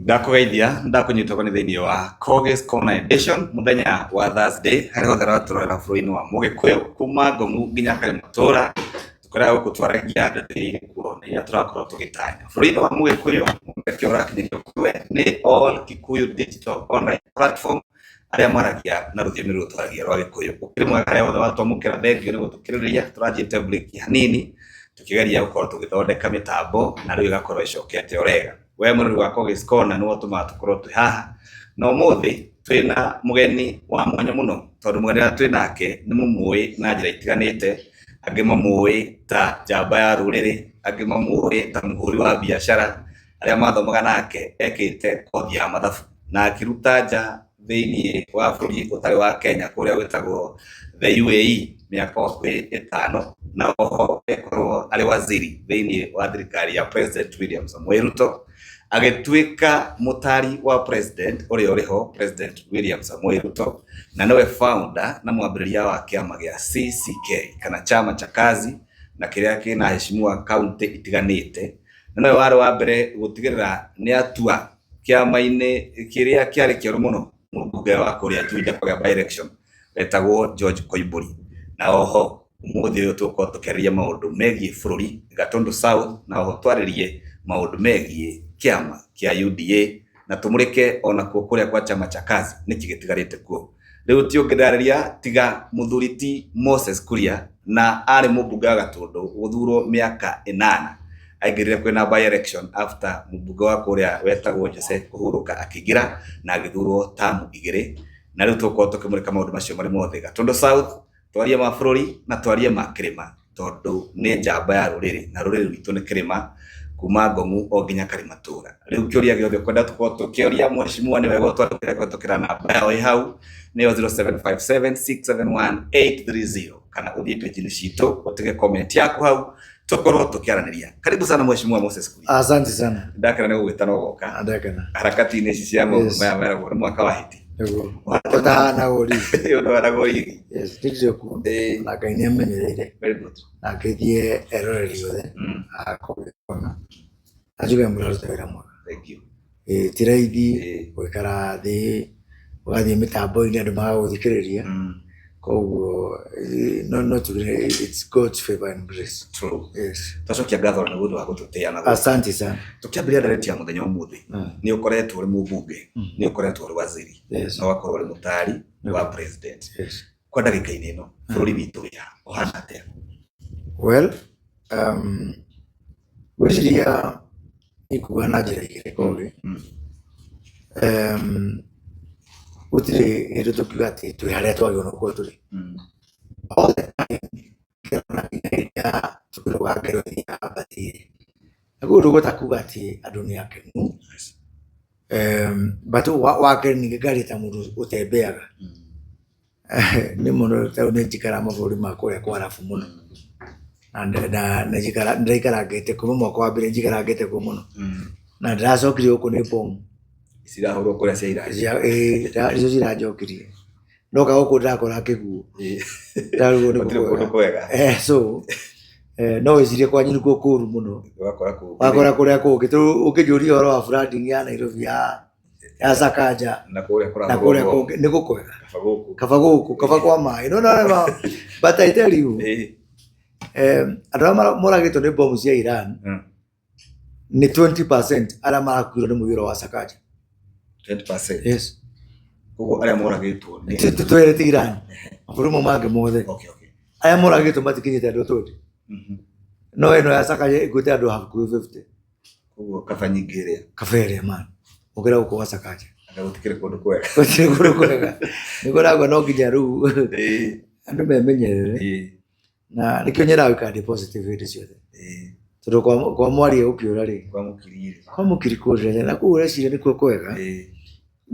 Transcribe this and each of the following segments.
Ndakũgeithia ndakũnyita ũgeni thĩinĩ wa Koge's Corner Edition mũthenya wa Thursday harĩa hothe ũratũrorera bũrũri-inĩ wa Mũgĩkũyũ kuma Ngong'u nginya Karĩmatũra tũkoragwo gũkũ twaragia ndeto iria irĩ kuo na iria tũrakorwo tũgĩtanya. Bũrũri-inĩ wa Mũgĩkũyũ mũrekio ũrakinyĩrio kũrĩ we nĩ All Kikuyu Digital Online Platform arĩa maragia na rũthiomi rũrũ twaragia rwa Gĩkũyũ. Ũkĩrĩ mwega harĩa hothe watwamũkĩra, thengiũ nĩ gũtũkĩrĩrĩria tũrathiĩte break hanini tũkĩgeria gũkorwo tũgĩthondeka mĩtambo na rĩu ĩgakorwo ĩcokete o wega. We mũrori wa Koge's Corner nĩwe ũtũmaga tũkorwo twĩ haha na ũmũthĩ twĩna mũgeni wa mwanya mũno tondũ mũgeni ũrĩa twĩ nake nĩ mũmũĩ na njĩra itiganĩte, angĩ mamũĩ ta njamba ya rũrĩrĩ, angĩ mamũĩ ta mũhũri wa biacara, arĩa mathomaga nake ekĩte kothi ya mathabu na akĩruta nja thĩinĩ wa bũrũri ũtarĩ wa Kenya kũrĩa gwĩtagwo the UAE mĩaka hakuhĩ ĩtano, na oho ekorwo arĩ waziri thĩinĩ wa thirikari ya President William Samoei Ruto, agĩtuĩka mũtari wa president ũrĩa ũrĩho President William Samoei Ruto, na nĩwe founder na mwambĩrĩria wa kĩama gĩa CCK kana Chama cha Kazi, na kĩrĩa kĩna heshimiwa kaunti itiganĩte, na nĩwe warĩ wa mbere gũtigĩrĩra nĩ atua kĩama-inĩ kĩrĩa kĩarĩ kĩerũ mũno mũmbunge wa kũrĩa Juja kũrĩa by election wetagwo George Koimbũri. Na oho ũmũthĩ ũyũ tũgũkorwo tũkĩarĩria maũndũ megiĩ bũrũri Gatundu South, na oho twarĩrie maũndũ megiĩ kĩama kĩa UDA na tũmũrĩke onakuo kũrĩa kwa Chama cha Kazi nĩkĩ gĩtigarĩte kuo. Rĩu ti ũngĩ ndĩrarĩria tiga mũthuri ti Moses Kuria na arĩ mũmbunge wa Gatũndũ gũthurwo mĩaka ĩnana aingĩrire kwĩna by election after mũmbunge wa kũrĩa wetagwo Jose kũhurũka akĩingĩra na agĩthurwo tamu igĩrĩ na rĩu tũgũkorwo tũkĩmũrĩka maũndũ macio marĩ mothe Gatũndũ South twarie ma bũrũri na twarie ma kĩrĩma tondũ nĩ njamba ya rũrĩrĩ na rũrĩrĩ rwitũ nĩ kĩrĩma kuma Ngong'u o nginya Karimatũra. Rĩu kĩũria gĩothe ũkwenda tũkorwo tũkĩũria mheshimiwa nĩ wega ũtwandĩkĩre kũhetũkĩra namba yao ĩ hau nĩyo 0757671830 kana ũthiĩ page-inĩ citũ ũtige comment yaku hau tũkorwo tũkĩaranĩria. Karibu sana mheshimiwa Moses Kuria. Asante sana. Ndakena nĩ gũgwĩta na ũgoka Ndakena. harakati-inĩ ici cia maũndũ Yes. maya meragwo nĩ mwaka wa hiti. Nĩguo. Ũtahana ũri. Ũtahana ũrigi. Yes, ndikire kuo. Ĩĩ. Na Ngai nĩ amenyereire. Very good. Na ngeithie eroreri othe. A Kogi Corner. Na njuge mũraruta wĩra mwega. Thank you. Ĩĩ, ti raithi Ĩĩ. gũikara thĩ ũgathiĩ mĩtambo-inĩ andũ magagũthikĩrĩria. Koguo no tuge it's God's favor and grace. True. Yes. Twacokia ngatho nĩ ũndũ wa gũtũtĩa na gũka. Asante sana. Tũkĩambĩrĩria ndereti ya mũthenya ũmũthĩ nĩ ũkoretwo ũrĩ mũmbunge, nĩ ũkoretwo ũrĩ waziri, Yes. na ũgakorwo ũrĩ mũtari wa president. Yes. Kwa ndagĩka-inĩ ĩno bũrũri witũ wĩ ha? Ũhana atĩa? Well, ngwĩciria ikuga na njĩra igĩrĩ Kogi. Gũtirĩ hĩndĩ tũkiuga atĩ twĩ harĩa twagĩrĩirwo nĩ gũkorwo tũrĩ. All the time ndĩrona nginya hĩndĩ ya tũkĩrũga ngero ĩrĩa yambatĩire. Na koguo ndũkũhota kuga atĩ andũ nĩ akenu. But wa kerĩ ningĩ ngaria ta mũndũ ũtembeaga. Nĩ mũno tondũ nĩ njikaraga mabũrũri ma kũrĩa kwa arabu mũno. Na ndĩraikarangĩte kuma mwaka wa mbere njikarangĩte kuo mũno. Na ndĩracokire gũkũ nĩ bomu. Cirahũrwo kũrĩa cia Iran. Nĩcio ciranjokirie. Ndoka gũkũ ndĩrakora kĩguũ. Ndĩrarigwo nĩ Gũtirĩ kũndũ kwega. So no wĩcirie kwanyu nĩkuo kũru mũno. Ũgakora kũngĩ. Wakora kũrĩa kũngĩ. Tondũ ũngĩnjũria ũhoro wa flooding ya Nairobi ya Sakaja na kũrĩa na kũrĩa kũngĩ nĩ gũkwega. Kaba gũkũ. Kaba gũkũ, kaba kwa maĩ. No, no, no, but I tell you, andũ arĩa moragĩtwo nĩ bomu cia Iran nĩ 20% arĩa marakuirwo nĩ mũiyũro wa Sakaja. 20%? Yes. Koguo arĩa moragĩtwo nĩ Twerete Iran. Mabũrũri mau mangĩ mothe. Okay. Arĩa moragĩtwo matikinyĩte andũ 20. No ĩno ya Sakaja ĩkuĩte andũ hakuhĩ 50. Koguo kaba nyingĩ ĩrĩa. Kaba ĩrĩa man. Gũkĩra gũkũ gwa Sakaja. Anga gũtikĩrĩ kũndũ kwega. Gũtirĩ kũndũ kwega. Nĩguo ndauga no nginya rĩu andũ memenyerere. Na nĩkĩo nyendaga gũikara ndĩ positive hĩndĩ ciothe. Tondũ kwa mwaria gũkĩũra rĩ. Kwa mũkiri rĩ. Kwa mũkiri kũrĩra na kũu ũreciria nĩkuo kwega.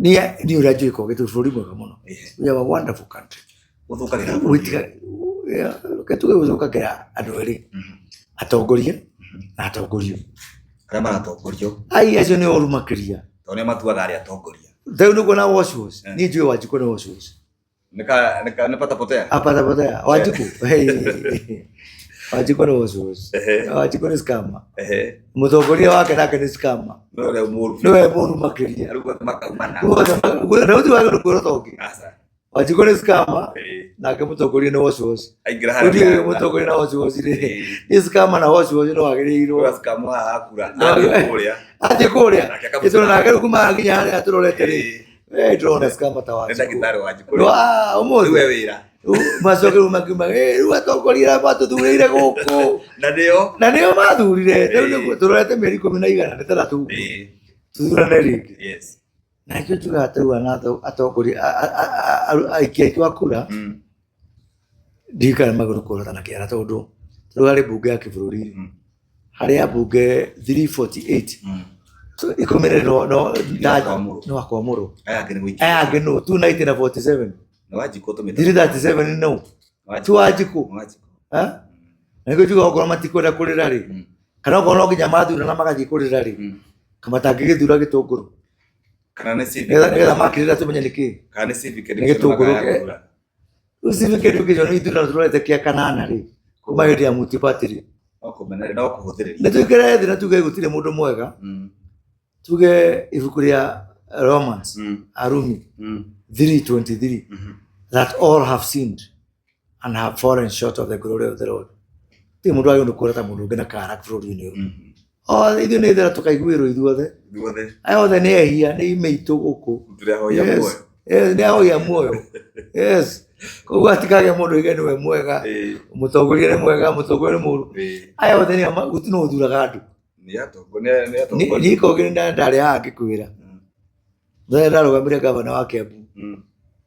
Niĩ ũrĩa njũĩ Kogi tũrĩ bũrũri mwega mũno. We have a wonderful country. Gũthũkagĩra Gũtiga, reke tuge gũthũkagĩra andũ erĩ. Atongoria na atongorio. Arĩa maratongorio. Ai, acio nĩ oru makĩria. Tondũ nĩo matuaga arĩa atongoria. Rĩu nĩguo na wash wash. Niĩ njũĩ Wanjikũ nĩ wash wash. Nĩ pata potea. Apata potea. Wanjikũ. Hey. Wanjikũ nĩ wash. Wanjikũ nĩ scammer. Ehe. Mũtongoria wake nake nĩ scammer. Nĩwe ũrĩa mũũru. Nĩwe mũũru makĩria. Rĩu othe makaumana. Na ũcio wagĩrĩirwo kwĩrwo ta ũngĩ. Aca. Wanjikũ nĩ scammer, Ĩĩ. nake mũtongoria nĩ wash wash. Aingĩra harĩa Gũtirĩ ũrĩa- mũtongoria na wash wash rĩ. Ĩĩ. Nĩ scammer na wash wash no wagĩrĩirwo. Ũrĩa scam haha akura. No. Athiĩ kũrĩa. Athiĩ kũrĩa. Nake akamũcina. Ĩtũra nake rĩu kuma nginya harĩa tũrorete rĩ. Ĩĩ. Eh, ndĩrona scammer ta Nĩ Wanjikũ. ndagĩtarĩ Wanjikũ. No, ah, Rĩu ũmũthĩ. e wĩra. Macoke rĩu makiuma, "Eh, rĩu atongoria arĩa matũthurĩire gũkũ." Na nĩo. Na nĩo mathurire. Rĩu Ĩĩ. nĩguo tũrorete mĩeri ikũmi na igana na ĩtandatũ ũguo. Ĩĩ. Tũthurane rĩngĩ. Yes. Na nĩkĩo njugaga atĩ ana atongoria aikia aitũ a kura ndiũĩ kana magĩrĩirwo kũhũrana na kĩara tondũ rĩu harĩ mbunge ya kĩbũrũri rĩ, harĩ ambunge 348 so ikũmi na no no Nĩ wa nĩ wa kwamũrwo. Aya angĩ nĩ gũikia. Aya angĩ no 290 na 47 Nĩ Wanjikũ tũmĩte. 337 no ti Wanjikũ. Nĩ Wanjikũ. Ha? Na nĩkĩo njugaga okorwo matikwenda kũrĩra rĩ, kana okorwo no nginya mathurana magathiĩ kũrĩra rĩ, matangĩgĩthura gĩtũngũrũ Kana nĩ civic. nĩgetha makĩrĩra tũmenye nĩ kĩĩ. Kana nĩ civic Nĩ education gĩtũngũrũ makaya gũthura. Rĩu civic education nĩ ithurano tũrorete kĩa kanana rĩ, kuma hĩndĩ ya multi-party rĩ. No kũmenereria, no kũhũthĩrĩria. Nĩ tũikare thĩ na tuge gũtirĩ mũndũ mwega, tuge ibuku rĩa Romans, Arumi 3:23 that all have sinned and have fallen short of the glory of the Lord. Gũtirĩ mũndũ wagĩrĩirwo nĩ kuona ta mũndũ ũngĩ na kara bũrũri-inĩ ũyũ. Othe ithuĩ nĩ ithera tũkaiguĩrwo ithuothe. Ithuothe. Aya othe nĩ ehia, nĩ imeitũ gũkũ. Tũrĩ ahoya Yes. muoyo. Yes, nĩ ahoya muoyo. Yes. Koguo hatikagĩa mũndũ oige nĩwe mwega, Ĩĩ. mũtongoria nĩ mwega, mũtongoria nĩ mũũru. Ĩĩ. Aya othe nĩ gũtirĩ nũ ũthuraga andũ. Nĩ atongoria, nĩ atongoria. Niĩ kongĩ nĩ ndarĩ haha ngĩkwĩra. Mũthenya ndarũgamire gavana wa Kiambu.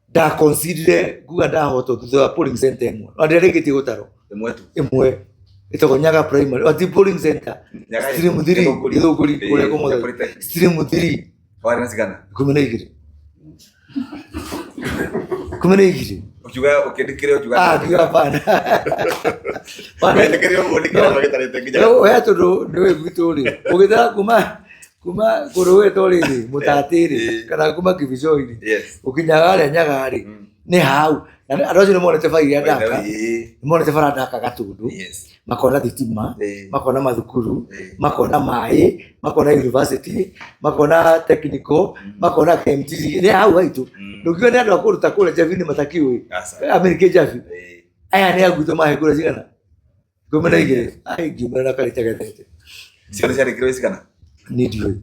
Ndaconsiderire kuga ndahotwo thutha wa polling center ĩmwe. Na ndĩarĩkĩtie gũtarwo. Ĩmwe tu. Ĩmwe. Ĩtagwo Nyaga Primary. Ati polling center. Nyaga Stream 3 Gĩthũngũri. Gĩthũngũri Ĩĩ, kũrĩa kũmothe. Polytechnic. Stream 3 Warĩ na cigana? 12. 12. Ũkiuga ũkĩndĩkĩrĩa ũkiuga. Ah, ngiuga hapana. Wetĩkĩria ũguo nĩkĩo gĩtarĩte nginya. We tondũ nĩwe gwitũ rĩ, ũgĩtara kuma kũndũ gwĩtwo rĩrĩ mũtatĩ rĩ, Ĩĩ. kana kuma Kibichoi rĩ, Yes. ũkinyaga harĩa Nyaga rĩ, nĩ hau. Na andũ acio nĩ monete bara iria ndaka, Ĩĩ. nĩ monete bara ndaka Gatũndũ, Yes. makona thitima, Ĩĩ. makona mathukuru, Ĩĩ. makona maĩ, makona university, makona technical, makona KMTC, nĩ hau haitũ. Ndũngiuga nĩ andũ a kũndũ ta kũrĩa Njabi-inĩ matakiũĩ. Aca. Amerika Njabi. Ĩĩ. Aya nĩ agwitũ mahe kura cigana? 12. Ai, ngiumĩra na karĩta gethete. Ciothe ciarĩkĩrwo cigana? Niĩ ndiũĩ.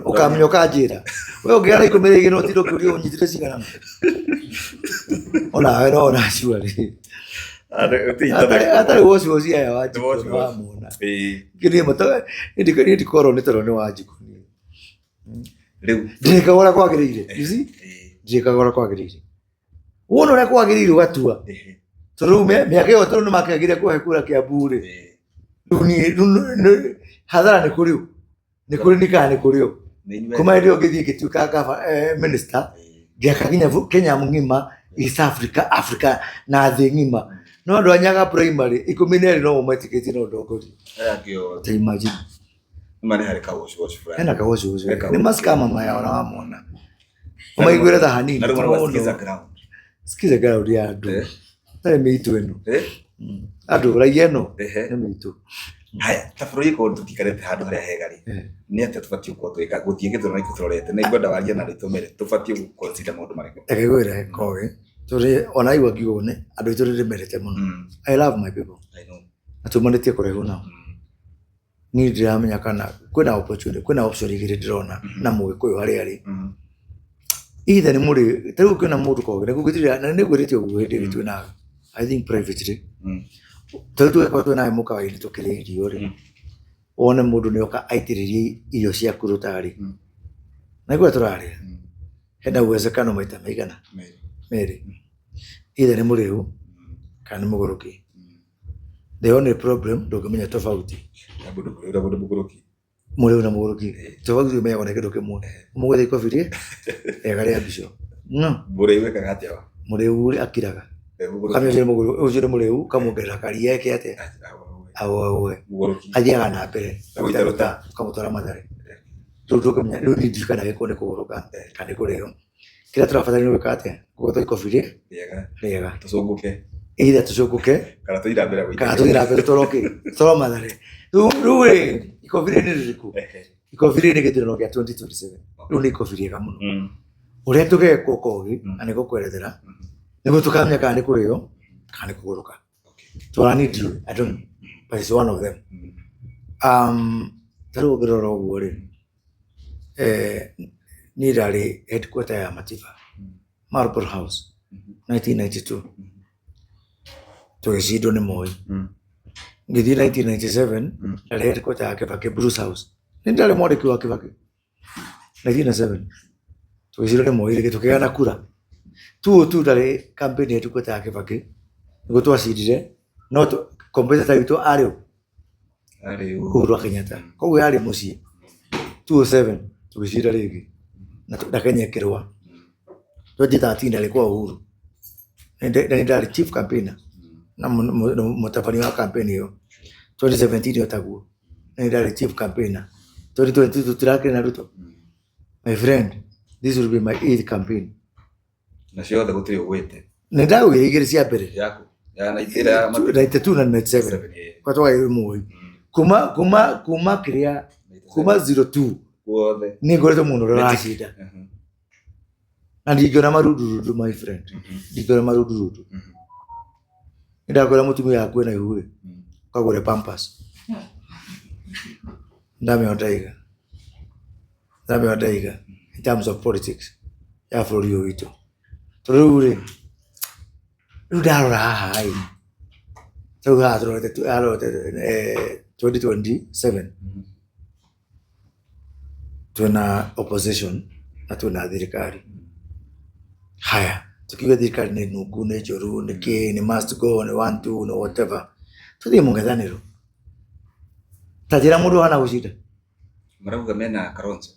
Ũkamenya ũkanjĩra. We ũngĩgĩa na 12 no ũtinde ũkĩũria ũnyitire cigana. Onawe no ona acio rĩ. Atarĩ woci woci aya Wanjikũ Nĩ wash nĩ wash. wamona. Ĩĩ. Niĩ niĩ ndikorwo nĩ toro nĩ Wanjikũ. Rĩu. Ndirĩkaga ũrĩa kwagĩrĩire. You see? Ĩĩ. Ndirĩkaga ũrĩa kwagĩrĩire. Wona ũrĩa kwagĩrĩire ũgatua. Ĩĩ. Tondũ rĩu mĩaka ĩyo tondũ nĩmakĩagire kũhe kura Kiambu rĩ. Ĩĩ. Rĩu niĩ rĩu hathara nĩ kũrĩ ũ? Nĩ kũrĩ niĩ kana nĩ kũrĩ ũ? Nĩ inyuĩ. Kuma hĩndĩ ĩyo ngĩthiĩ ngĩtuĩka minister, ngĩaka nginya Kenya ng'ima, East Africa, Africa na thĩ ng'ima. No andũ a Nyaga Primary 12 no metĩkĩtie no ndongorie. Aya angĩ othe. Ta imagine. Nĩ harĩ kawoci woci fulani. Hena kawoci woci. Hena kawoci. Nĩ mascammer maya ona wamona. Ũmaiguĩre tha hanini. Na rĩu ti marauga mũno. sikiza ground. Sikiza ground ya andũ. Eh. Tarĩ mĩitũ ĩno. Eh. Andũ raia ĩno Ehe. nĩ mĩitũ. Haya, ta bũrũri korwo tũtikarĩte handũ harĩa hega rĩ, Eh. nĩ atĩa tũbatiĩ gũkorwo tũgĩka gũthiĩ gĩthurano gĩkĩ tũrorete na ingwenda warie na rĩtwa mere tũbatiĩ gũ-consider maũndũ marĩkũ? Reke ngwĩre Kogi, tũrĩ ona igua ngiuga ũguo nĩ andũ aitũ nĩndĩmendete mũno. I love my people. I know. Na tumanĩtie kũraihu nao. Niĩ ndiramenya kana kwĩna opportunity, kwĩna option igĩrĩ ndĩrona na Mũgĩkũyũ harĩa arĩ. Either nĩ mũrĩ, ta rĩu kwĩna mũndũ Kogi, na gũtirĩ, na nĩ ngwĩrĩte ũguo hĩndĩ ĩrĩa twĩ nawe. I think privately. Ta rĩu tũgĩkorwo twĩ nawe mũkawa-inĩ tũkĩrĩa irio rĩ, wone mũndũ nĩ oka aitĩrĩrie irio ciaku rũtarĩ. Na kũrĩa tũrarĩa, hena uwezekano maita maigana? Merĩ. Either nĩ mũrĩu kana nĩ mũgũrũki. The only problem ndũngĩmenya tofauti. Na mũndũ mũrĩu na mũndũ mũgũrũki. Mũrĩu na mũgũrũki. Tofauti ũmenyagwo na kĩndũ kĩmwe. Ũmũgũthe ikobi rĩega rĩa mbico. No. Mũrĩu ekaga atĩa wa? Mũrĩu rĩ akiraga. Eh, mũgũrũki. Ũkamenya ũcio nĩ mũgũrũ- ũcio nĩ mũrĩu, ũkamuongerera karia eke atĩa? Aũe. Mũgũrũki. Athiaga na mbere. Agũita rũta. Ũkamũtwara Mathare. Rĩu ndũngĩmenya, rĩu niĩ ndiũĩ kana gĩkũ nĩ kũgũrũka kana nĩ kũrĩo. Kĩrĩa tũrabatara nĩ gwĩka atĩa? Kũgũtha ikobi Rĩega. rĩega. Tũcũngũke. Either tũcũkũke Kana tũthiĩ na mbere gũikara. kana tũthiĩ na mbere tũtwarwo kĩ tũtwarwo Mathare. Rĩu rĩ, ikobi rĩrĩ nĩ rĩrĩkũ? Ehe. Ikobi rĩrĩ nĩ gĩthurano kĩa 2027. Rĩu nĩ ikobi rĩega mũno. Ũrĩa tũgekwo Kogi, na nĩ ngũkwerethera, nĩguo tũkamenya kana nĩ kũrĩo kana nĩ kũgũrũka. Twarani ndiũĩ, I don't know, but it's one of them. Ta rĩu ũngĩrora ũguo rĩ, niĩ ndarĩ headquarter ya Matiba, Marble House, 1992. Tũgĩcindwo nĩ Moi. Ngĩthiĩ 1997, ndarĩ headquarter ya Kibaki, Bruce House. Nĩ ndarĩ mwandĩki wa Kibaki. 1997. Tũgĩcindwo nĩ Moi rĩngĩ tũkĩgana kura. 2002 ndarĩ campaign headquarter ya Kibaki, nĩguo twacindire, no competitor witũ arĩ ũ? Arĩ ũ? Uhuru wa Kenyatta. Koguo yarĩ mũciĩ. 2007 tũgĩcinda rĩngĩ na Kenya ĩkĩrũa. 2013 ndarĩ kwa Uhuru. Na nĩ ndarĩ chief campaigner na mũtabania wa campaign ĩyo. 2017 o taguo. Na nĩ ndarĩ chief campaigner. 2022 tũtirakĩrĩ na Ruto. My friend, this will be my eighth campaign. Na ciothe gũtirĩ ũgwĩte. Nĩ ndagũire igĩrĩ cia mbere. Yaku. Ya na ĩrĩa ya Matiba. 92 na 97. Seven, yeah. Kwa twagĩrĩirwo Moi. Kuma kĩrĩa kuma 02 Guothe. nĩ ngoretwo mũndũ ũrĩa ũracinda. Na ndingĩona marundurundu my friend. Ndingĩona marundurundu. Nĩ ndakwĩra mũtumia waku ena ihu rĩ, ũkagũre pampers. Ndamĩona ndaiga. Ndamĩona ndaiga in terms of politics ya bũrũri ũyũ witũ. Tondũ rĩu rĩ, rĩu ndarora haha ĩ, rĩu haha tũrorete 2027 twĩna opposition na twĩna thirikari. Haya, tukiuga thirikari nĩ nungu, nĩ njũru, nĩ kĩ, nĩ must go, nĩ one two, nĩ whatever. Tũthiĩ mũng'ethanĩro. Ta njĩra mũndũ ũhana gũcinda. Marauga mena Kalonzo.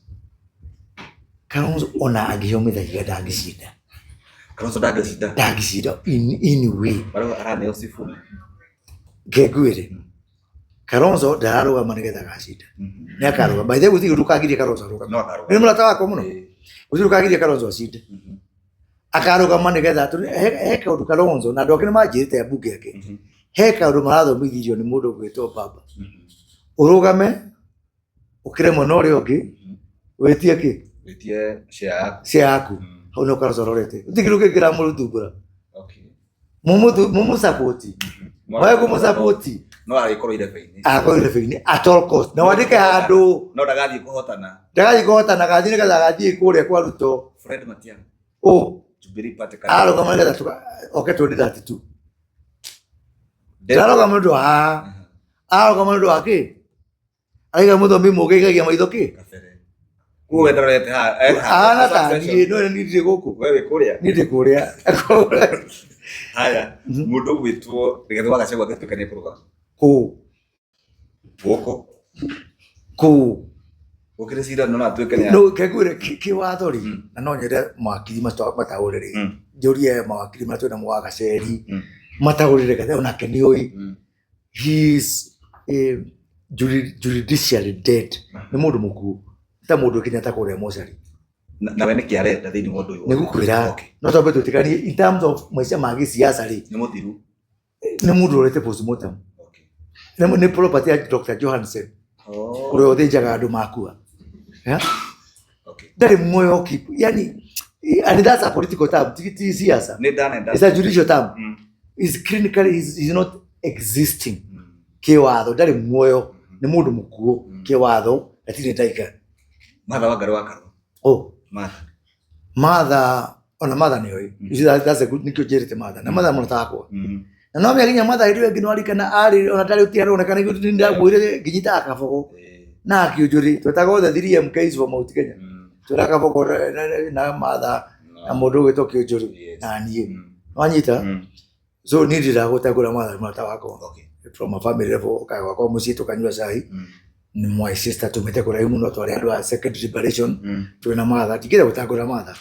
Kalonzo ona angĩheo mĩthaiga ndangĩcinda. Kalonzo ndangĩcinda. Ndangĩcinda in any way. Marauga araneo Sifuna. Ngengwĩre. Kalonzo ndararũgama nĩgetha agacinda. Nĩ akarũgama. By the way, gũtirĩ ũndũ ũkagiria Kalonzo arũgame. No akarũgama. Nĩ mũrata wakwa mũno. Gũtirĩ ũkagiria Kalonzo acinde. Akarũgama nĩgetha he kaũndũ Kalonzo na andũ ake nĩ manjĩrĩte ambunge ake. He kaũndũ marathomithirio nĩ mũndũ ũgwĩtwo Baba. Ũrũgame ũkĩre mwena ũrĩa ũngĩ wĩtie kĩ? Wĩtie share yaku. Share yaku. Hau nĩho Kalonzo arorete. Gũtirĩ kĩndũ kĩngĩ kĩramũthumbũra. Okay. Mũmũsapoti. Mwage kũmũsapoti. No agĩkorwo irebe-inĩ. Agakorwo irebe-inĩ at all cost. Na wandĩke handũ. No ndagathiĩ kũhotana. Ndagathiĩ kũhotana, agathiĩ nĩgetha agathiĩ kũrĩa kwa Ruto. Fred Matiang'i. Ũ. Jubilee Party. Ararũgama nĩgetha oke 2032. Ndararũgama nĩ ũndũ wa haha. Ararũgama nĩ ũndũ wa kĩ? Araiga mũthomi mũũgĩ aigagia maitho kĩ? Kabere. Koguo we ndarorete haha. Ahana ta niĩ, no niĩ ndirĩ gũkũ. We wĩ kũrĩa? Niĩ ndĩ kũrĩa. Haya, mũndũ ũgwĩtwo Rigathĩ wa Gachagua angĩtuĩka nĩ ekũrũgama. Kũ? Gũkũ. Kũ? Gũkĩrĩ cira no atuĩke nĩ. No kengwĩre kĩwatho rĩ, na no nyende mawakiri mataũre rĩ. Njũrie mawakiri marĩa twĩnamo wa Gaceri, mataũrĩre Gathe onake nĩ oĩ. He is judicially dead. Nĩ mũndũ mũkuũ. Ta mũndũ Kenyatta kũrĩa mocarĩ. Na we nĩkĩ arenda thĩinĩ wa ũndũ ũyũ? Nĩ gũkwĩra. No twambe twĩtĩkanie in terms of maica ma gĩsiasa rĩ. Nĩ mũthiru. Nĩ mũndũ ũrorete postmortem. Nĩ property ya Dr. Johansen. Ũrĩa ũthĩnjaga andũ makua. Yeah? Ndarĩ muoyo keep. Yani, and that's a political term. Ti siasa. Nĩ done and It's a judicial term. It's clinically, he's not existing. Kĩwatho, ndarĩ muoyo. Nĩ mũndũ mũkuũ. Kĩwatho, gatirĩ ndagĩka. Martha Wangari wa Karua. Oh. Martha. Martha, ona Martha nĩ oĩ. You see, that's a good, nĩkĩo njĩrĩte Martha. Na Martha mũrata wakwa. Na no mĩaginya Martha hĩndĩ ĩyo ĩngĩ nĩwarikana arĩ, ona ndarĩ ũtiaroneka nĩguo nĩndamwĩrire ngĩnyita Kabogo. Na akĩũnjũri, twetaga othe 3 MKs for Mount Kenya. Twĩra Kabogo na Martha na mũndũ ũgwĩtwo Kĩũnjũri na niĩ. Wanyita? So niĩ ndiragũtangũra Martha mũrata wakwa. From a family level, ũkaga gwakwa mũciĩ tũkanyua cai. Nĩ my sister tumĩte kũraihu mũno twarĩ andũ a second liberation. Twĩna Martha, ndingĩenda gũtangũra Martha.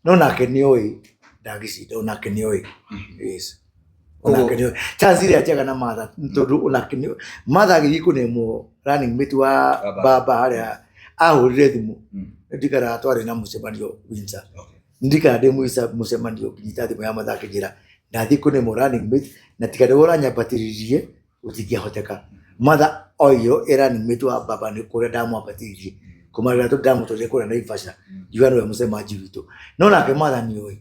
No nake nĩ oĩ ndangĩcinda, onake nĩ oĩ. Yes. Onake nĩ oĩ. Chance ĩrĩa njega na Martha tondũ onake nĩ oĩ. Martha agĩthiĩ kũnemwo running mate wa baba harĩa ahũrire thimũ. Ndikara twarĩ na mũcemanio Windsor. Ndikara ndĩ mũcemanio ngĩnyita thimũ ya Martha akĩnjĩra Ndathiĩ kũnĩmwo running mate na tiga nĩwe ũranyambatĩririe gũtingĩahoteka. Mother oyo ĩ running mate wa baba nĩ kũrĩa ndamwambatĩirie kuma rĩrĩa ndamũtwarire kũrĩa Naivasha ngiuga nĩwe mũcemanji witũ. No nake mother nĩoĩ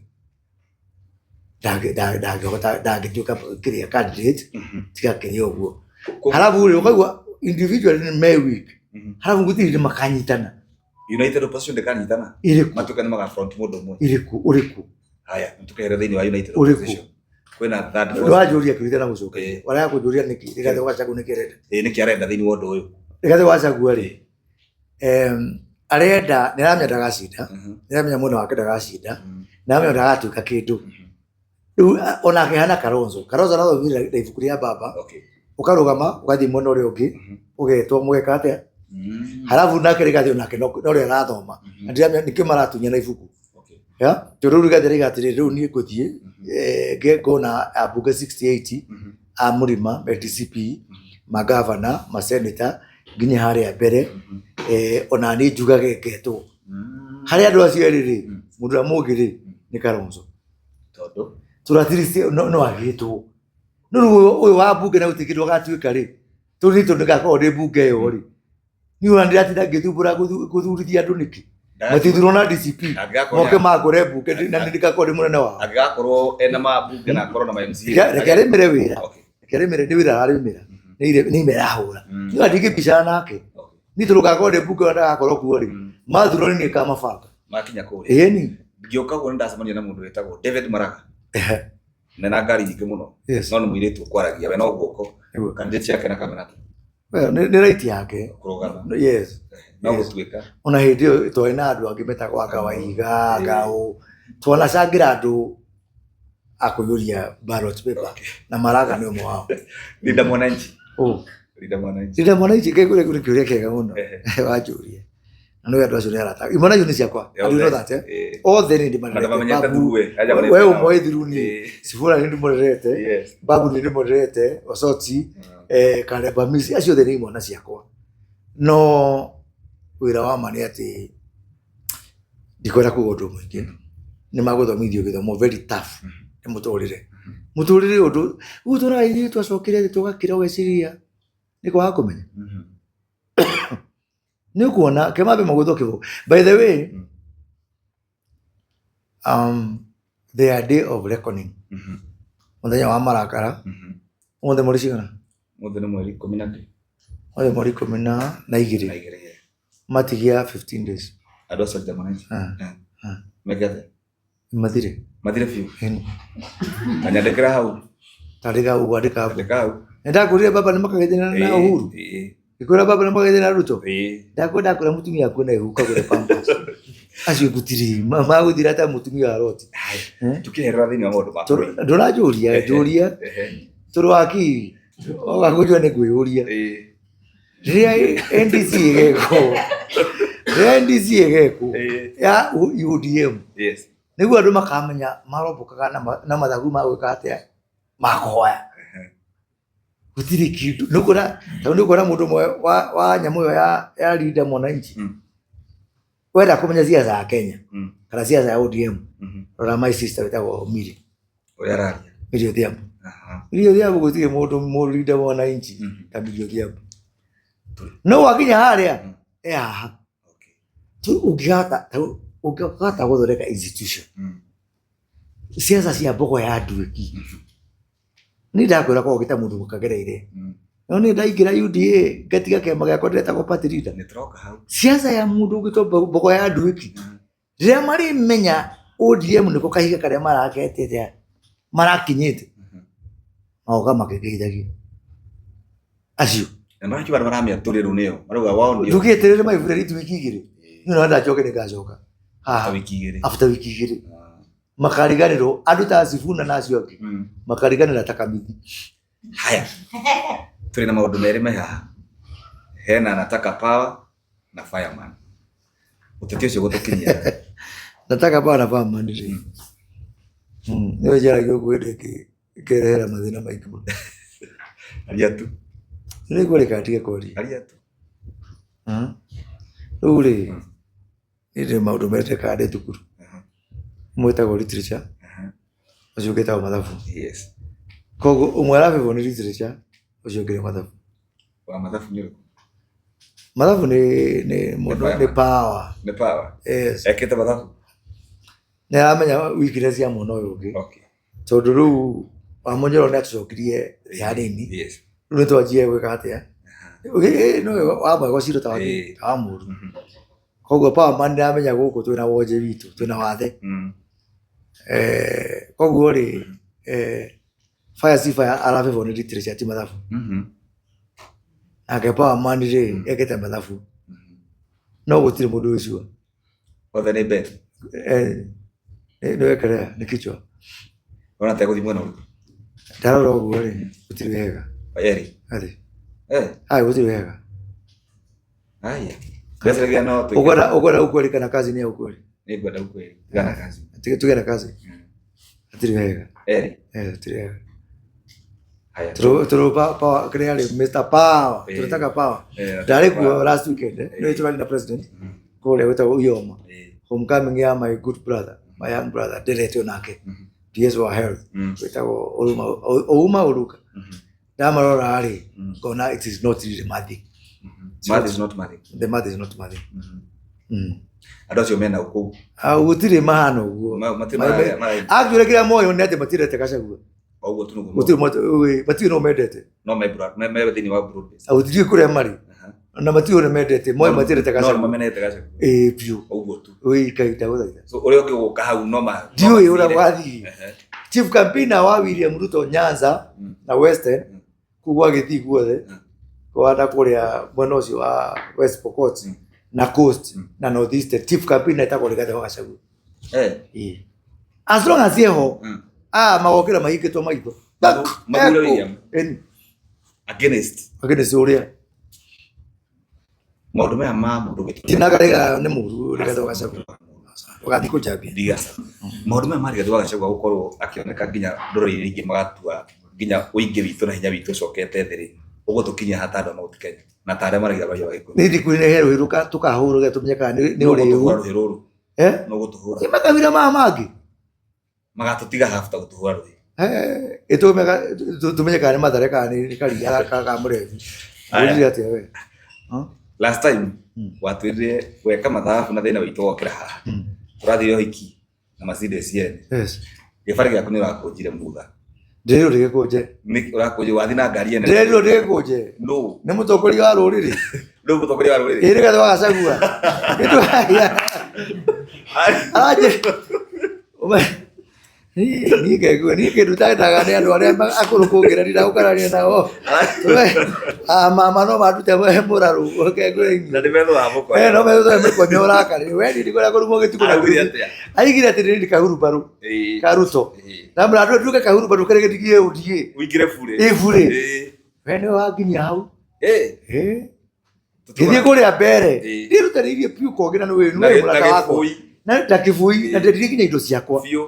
ndangĩhota ndangĩtuĩka kĩrĩa candidate tiga kĩrĩa ũguo. Halafu rĩ ũkaigua individually nĩ me weak. Halafu gũtirĩ hĩndĩ makanyitana. United Opposition ndĩkanyitana Ĩrĩkũ? matuĩka nĩ maga front mũndũ ũmwe. Ĩrĩkũ? Ũrĩkũ? Haya, tũkehere thĩinĩ wa United Ũrĩkũ? Opposition. Kwĩna third force. Ndũranjũria kĩũria na gũcokeria. Ĩĩ. Warega kũnjũria nĩkĩ? Rigathĩ wa Gachagua nĩkĩ arenda? Ĩĩ nĩkĩ arenda thĩinĩ wa ũndũ ũyũ? Rigathĩ wa Gachagua rĩ, arenda nĩ aramenya ndagacinda, nĩ aramenya mwena wake ndagacinda, nĩ aramenya ndagatuĩka kĩndũ. Rĩu onake ahana Kalonzo. Kalonzo arathomire na ibuku rĩa baba, ũkarũgama ũgathiĩ mwena ũrĩa ũngĩ, ũgetwo mũgeka atĩa? Halafu nake Rigathĩ onake no rĩo arathoma. Na ndiramenya nĩkĩo maratunyana ibuku. Ya, tondũ rĩu Rigathĩ arauga atĩrĩrĩ, rĩu niĩ ngũthiĩ ngona ambunge 68 a mũrĩma DCP, magavana, maseneta nginya harĩa mbere, ona niĩ njugage ngetwo. Harĩ andũ acio erĩ rĩ, mũndũ ũrĩa mũũgĩ rĩ nĩ Kalonzo. Tondũ Tondũ at least no agĩtwo. No rĩu ũyũ wa mbunge na gũtirĩ kĩndũ agatuĩka rĩ, tondũ niĩ tondũ ndĩgakorwo ndĩ mbunge ĩyo rĩ, niĩ ona ndĩratinda ngĩthumbũra gũthurithia andũ nĩkĩ? Matithurwo na DCP moke mangore mbunge na nĩ ndĩgakorwo ndĩ mũnene wao. Angĩgakorwo ena mambunge na akorwo na ma MCA. Reke arĩmĩre wĩra. Reke arĩmĩre nĩ wĩra ararĩmĩra. Nĩ ime arahũra. Niĩ ona ndingĩbicana nake. Niĩ tondũ ngakorwo ndĩ mbunge ona ndagakorwo kuo rĩ, mathurwo nĩ niĩ ngamabanga. Makinya kũrĩa. Ĩni. Ngĩũka ũguo nĩ ndacemania na mũndũ wĩtagwo David Maraga. Mena ngari nyingĩ mũno. Yes. No nĩ mũirĩtu ũkwaragia we no guoko. Nĩguo. Candidate yake na kamera. Well, nĩ right yake. Kũrũgama. Yes. No Yes. gũtuĩka. Ona hĩndĩ ĩyo twarĩ na andũ angĩ metagwo anga Waihiga, anga ũ. Twanacangĩra andũ a kũiyũria ballot paper na Maraga nĩ ũmwe wao. Linda Mwananchi. Oh. Linda Mwananchi. Linda Mwananchi kĩu nĩ kĩũria kĩega mũno wanjũria. Na nĩ andũ acio nĩ arata. Imwana icio nĩ ciakwa. And you know that, eh? Othe nĩ ndĩmarerete. Andũ mamenyete Babu, through we. Aja we ũmwe through niĩ. Sifuna nĩ ndĩmũrerete. Yes. Babu nĩ ndĩmũrerete. Osoti, Karemba Misi, acio othe nĩ imwana ciakwa. No wĩra wa ma nĩ atĩ ndikwenda kuga ũndũ mũingĩ. Nĩ magũthomithio gĩthomo very tough nĩ mũtũrĩre. Mũtũrĩre ũndũ ũguo tũraga ithuĩ twacokire thĩ tũgakira ũgeciria nĩ kwaga kũmenya. Nĩ ũkuona kĩmambe magũthwo kĩboko. By the way, their day of reckoning, mũthenya wa marakara, ũmũthĩ mweri cigana? Mũthĩ nĩ mweri ikũmi na kĩ? Ũmũthĩ mweri ikũmi na igĩrĩ. Na igĩrĩ. Matigia 15 days. Andũ acio Linda Mwananchi. Ah. Ah. Meke atĩa? Mathire. Mathire biũ. Ĩni. Kanyandĩkĩra hau. Tandĩka ũguo, andĩka hau. Andĩka hau. Nĩndakwĩrire baba nĩ makagethana na Uhuru. Ngĩkwĩra baba nĩ makagethana na Ruto. Ndakwenda kwĩra mũtumia akuona ihu kagũre Pampers. Acio gũtirĩ magũthira ta mũtumia wa Loti. Tũkĩherera thĩinĩ wa maũndũ ma bũrũri. Ndũranjũria, njũria. Tondũ wakiri, oga kũnjũria nĩ ngwĩyũria. Rĩrĩa NDC ĩgekwo, rĩrĩa NDC ĩgekwo ya UDM, Yes. nĩguo andũ makamenya marombokaga na mathagu ma gwĩka atĩa, ma kũhoya. Gũtirĩ kĩndũ. Nĩ ũkuona, tondũ nĩ ũkuona mũndũ ũmwe wa nyamũ ĩyo ya Linda Mwananchi. Wenda kũmenya siasa ya Kenya kana siasa ya ODM, rora my sister wĩtagwo Milly. Ũrĩa araria. Milly Odhiambo. Milly Odhiambo gũtirĩ mũndũ mũru Linda Mwananchi ta Milly Odhiambo. No wakinya harĩa, e haha. Ũngĩhota gũthondeka institution. Siasa cia mbogo ya nduĩki. Niĩ ndakwĩra korwo ũgĩta mũndũ mũkagereire. No niĩ ndaingĩra UDA ngatiga kĩama gĩakwa ndĩretagwo party leader. Nĩ tũroka hau. Siasa ya mũndũ ũgĩtwo mbogo ya nduĩki. Rĩrĩa marĩmenya ODM nĩko kahiga karĩa maraketete marakinyĩte, magoka makĩngeithagia. Acio. Na marakiuga andũ maramĩatũrĩrwo nĩyo. Marauga wao ndio. Ndũgĩeterere maibũrĩri wiki igĩrĩ. Niĩ no ndacoke nĩngacoka. Haha. Wiki igĩrĩ. After wiki igĩrĩ. Makariganĩrwo andũ ta Sifuna na acio angĩ. Makariganĩra ta Kamithi. Haya. Tũrĩ na maũndũ merĩ me haha. Hena nataka power na fireman. Ũteti ũcio gũtũkinyia. Nataka power na fireman rĩ. Nĩyo njaragia ũguo hĩndĩ ĩngĩ ĩkerehera mathĩna maingĩ mũno. Aria tu. Nĩ ngũreka ndige kwaria. Aria tu. Rĩu rĩ, niĩ ndĩ maũndũ merĩ ndekaga ndĩ thukuru. Ũmwe wĩtagwo literature, Ũcio ũngĩ etagwo mathabu. Yes. Koguo ũmwe arabebwo nĩ literature, ũcio ũngĩ nĩ mathabu. Wa mathabu nĩ ũrĩkũ? Mathabu nĩ mũndũ nĩ power. Nĩ power. Yes. Ekĩte mathabu. Nĩ aramenya weakness ya mwana ũyũ ũngĩ. Okay. Tondũ rĩu Wamunyoro nĩ atũcokirie thĩ hanini. Yes. Rĩu nĩ twanjie gwĩka atĩa? No wamwega ciro ta wa mũru. Koguo power man nĩ aramenya gũkũ twĩna wonje witũ, twĩna wathe. Koguo rĩ, fire si fire arabebwo nĩ literature ti mathabu. Nake power man rĩ, ekĩte mathabu. No gũtirĩ mũndũ wĩ sure. Othe nĩ bet. Nĩ wekelea nĩ kichwa. Ona ta gũthiĩ mwena ũrĩkũ? Ndarora ũguo rĩ, gũtirĩ wega. Eri. Atĩ. Eh. Ai gũtirĩ wega. Haya. Ndeciria no tuige. Ũkwenda ukweli kana kazi ni ya ukweli? Nĩngwenda ukweli. Tigana kazi. Tuge na kazi. Hatirĩ wega. Eri. Eh, hatirĩ wega. Haya. Turu power kĩrĩa rĩ Mr. Power. Eh. Tunataka power. Eh, Ndarĩ kuo last weekend. Nĩ tũrarĩ na president. Kũrĩa gwĩtagwo Uyoma. Eh. Homecoming ya my good brother, my young brother, nderetwo nake. PS wa health. Gwĩtagwo Ouma Ouma Oluka. Ndamarora rĩ, ngona it is not really mathing. Math is not mathing. The math is not mathing. Andũ acio mena ũkũu. Gũtirĩ mahana ũguo. Matirĩ mara- Actually kĩrĩa moĩ nĩ atĩ matirete Gachagua. Ũguo tu nĩguo. Gũtirĩ matirĩ no mendete. No me broad, me thĩinĩ wa broad base. Gũtirĩ kũrĩa marĩ. Na matirĩ ũrĩa mendete. Moĩ matirete No Gachagua. mamenete Gachagua. Ĩĩ biũ. Ũguo tu. Ĩĩ Ngai ndagũthaitha. So ũrĩa ũngĩ gũka hau no ma. Ndiũĩ ũrĩa gwathiĩ. Ehe. Chief campaigner wa William Ruto Nyanza na Western kũu gwa Gĩthii guothe kwa kũrĩa mwena ũcio wa West Pokot na Coast na North Eastern chief campaigner etagwo Rigathĩ wa Gachagua. Eh. Ĩĩ. As long as eho magokĩra mahingĩtwo maitho. Mathure William. Ĩni. Against. Against ũrĩa. Maũndũ maya ma mũndũ wĩtwo. Tinakarega nĩ mũru Rigathĩ wa Gachagua. Ũgathiĩ kũnjambia. Ndigaca. Maũndũ maya ma Rigathĩ wa Gachagua gũkorwo akĩoneka nginya ndũrĩrĩ ingĩ magatua nginya ũingĩ witũ na hinya witũ ũcokete thĩ rĩ, ũgũtũkinyia ha ta andũ a Mount Kenya na ta arĩa maragia rwaria wa Gĩkũyũ. Nĩ ndikuĩ nĩ he rũhĩ tũkahũrũra tũmenye kana nĩ Nũ ũrĩu. ũgũtũhũra rũhĩ rũrũ? Eh? Nũ ũgũtũhũra? Ĩ makabira maya mangĩ. Magatũtiga half ta gũtũhũra rũhĩ. Eh, tũmenye kana nĩ Mathare kana nĩ Karia ka Mũrethi. Aya. Ũrire atĩa we? Last time watwĩrire weka mathabu na thĩna witũ wokĩra haha. Tũrathire ũhiki na Mercedes yene. Yes. Gĩbarĩ gĩaku nĩ ũrakũnjire mutha. Ndĩrirwo ndĩgĩkũnje. Nĩ ũrakũnjire wathiĩ na ngari ene. Ndĩrerirwo ndĩgĩkũnje. Nũ? Nĩ mũtongoria wa rũrĩrĩ. Nũ mũtongoria wa rũrĩrĩ? Ĩ Rigathĩ wa Gachagua. Aranjĩ. Niĩ ngegua niĩ kĩndũ itandaga nĩ andũ arĩa akũrũ kũngĩra ndinagũkarania nao. Mama no mandute mũrarũ ngegue Na nĩ metho wa mũkwa. Eh, no metho mĩkonyo ũrakare. We niĩ ndikwenda kũrumwo gĩtukũ na Araugire atĩa? Aigire atĩ nĩ kahurubarũ Ĩĩ. ka Ruto. Ĩĩ. Na mũra nduĩke kahurubarũ karĩa gĩthigie UDA. Ũingĩre burĩ. Ĩ burĩ. Ĩĩ. We nĩ wanginyia hau. Ĩĩ. Ĩ. Ngĩthiĩ kũrĩa mbere. Ĩĩ. Ndirutanĩirie biũ kongera nĩ wĩ Na nĩ mũrata na wakwa. gĩbũi Na ta kĩbui na ndendire nginya indo ciakwa. biũ.